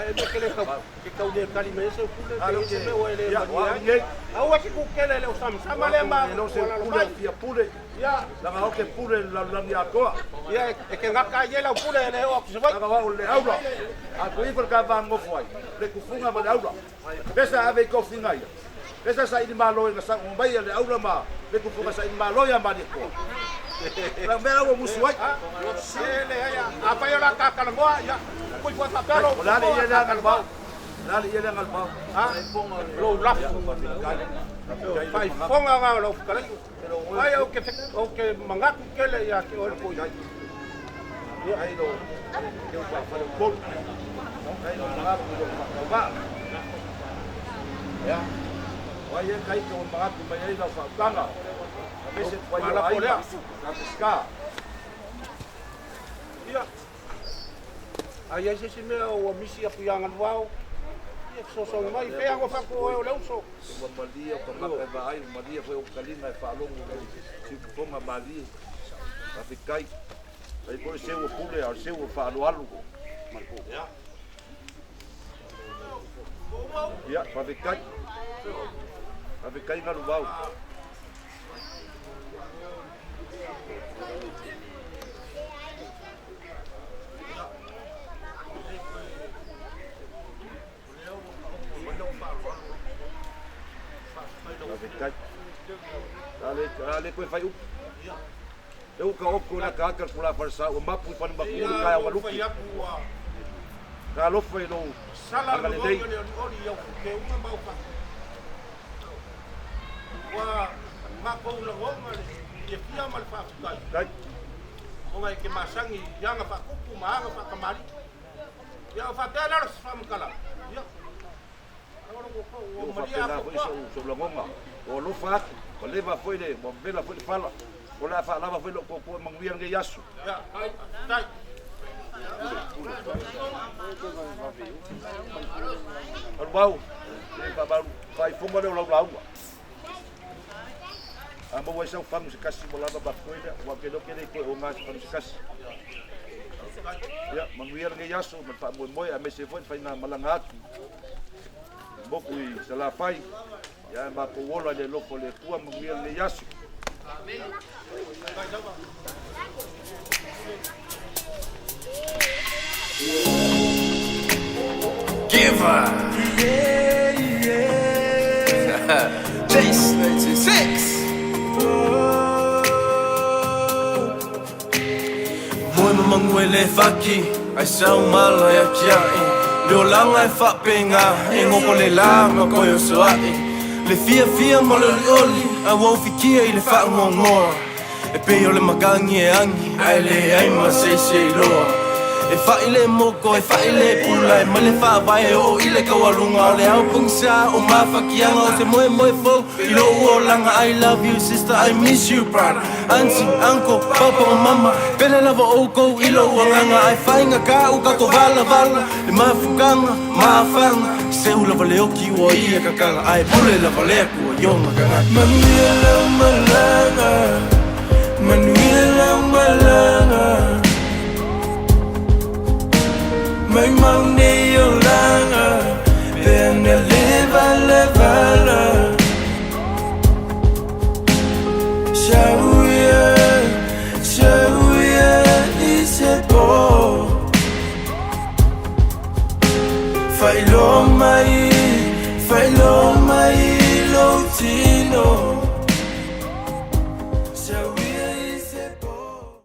Ae mea ke le tau, ke tau le tali mai ai seu pule, A pe lea i se ou mea ua e le Ia, malie o au ai. nei. Aua e te kukele i le osamasama lea ma E le o se ua lalo pule mai. o fia pule. Ia. Laga o ke pule i le lalolagi atoa. Ia, e te gata ai ai lau pule e le oo atu i Savaii. Laga o au o le aula. A toe ifo le ta vagogofo ai, le tufuga ma le aula. Pesa ave i tofiga ia. Pesa saili malo i na sauga mai a le aula ma le tufuga saili malo ia Malietoa. O le mea la ua musu ai. E leai, afai o le a ta talanoa, ia, pui foi faapea lou O le a le fofoga ia a lea ta talanoa. Galuvao. O le a le ia lea Galuvao. A, lou lafu. Faifofoga na o lau fetalaiga. Ai ou te ou te manatu tele ia te oe le toeaina. Ia ai lo ke upa fale upolu. Ai lo manatu i lo faatauvaa. Ia. O ai e kai te o manatu mai ai lau faautaga. Aemaise tuai o Malapo aiga. lea. Sa Pesika. Ia. A i ai se isi mea ua misi atu ia Galuvao, ia fesoasoani mai. Fea na fatu oe o le uso. Ua malie o ka maka e vaai, ua malie foi o kaliga e faalogo i siufofoga malie. Faafetai. Ai foi le seu o pule, a o le seu o faaaloalo. Ia, faafetai. Faafetai Galuvao. Faafetai. A le toe fai upu. Lea ua taoto le akaaka i le tulaga falesa ua mapu i Falematu le taeao galupe. Talofa i lou Sala le agalelei. mamalu o le olioli i au keuga ma au fatu. Ua matou lagona le fiafia ma le faafetai. Tai. Ona e te masani i aga faatupu ma aga faatamalii. Ia o faapea lea o se faamatalaga. Ia. Ua faapena foi sou lagona, ua alofa atu, ua leva foi le, ua vela foi le fala, o le a faalava foi lou toatoa e manuia lenei aso. Alu au, faaifoga lea o lau lauga. A maua ai sau fagu se kasi ua lava ma totoe lea, aua ou te iloa ou te le i toe oga i se fagu se kasi. Ia, manuia lenei aso ma le faamoemoe aemaise foi le faigamalaga atu i motu i Salafai. Ia, ae matou ola i le alofa o le Atua, manuia lenei aso. Giver. Chase 96. Moe ma magu e le faki ai sau mala e akia'i Le olaga e faapega e gogo le la ma koe osoa'i Le fiafia ma le olioli a ua ufikia i le faagoagoa E pei o le makagi e agi ae leai ma se isi e iloa E fa'i le moko e fa'i le pula e mai le faavae e oo i le taualuga O le ao pogisa o mafakiaga o se moemoe fou i lou olaga I love you sister I miss you brother Auntie, uncle, papa ma mama Pele lava oukou i lou agaga Ae faigata o tatou valavala Le mafukaga, mafaga Seu lava le oki ua ia kakaga Ae pule lava le Atua i ona tagata Manuia lau malaga Manuia lau malaga Mai mau nei olaga Pe ana leva levala Sau ia, sau ia i se po Faailoa mai, faailoa mai lou tino.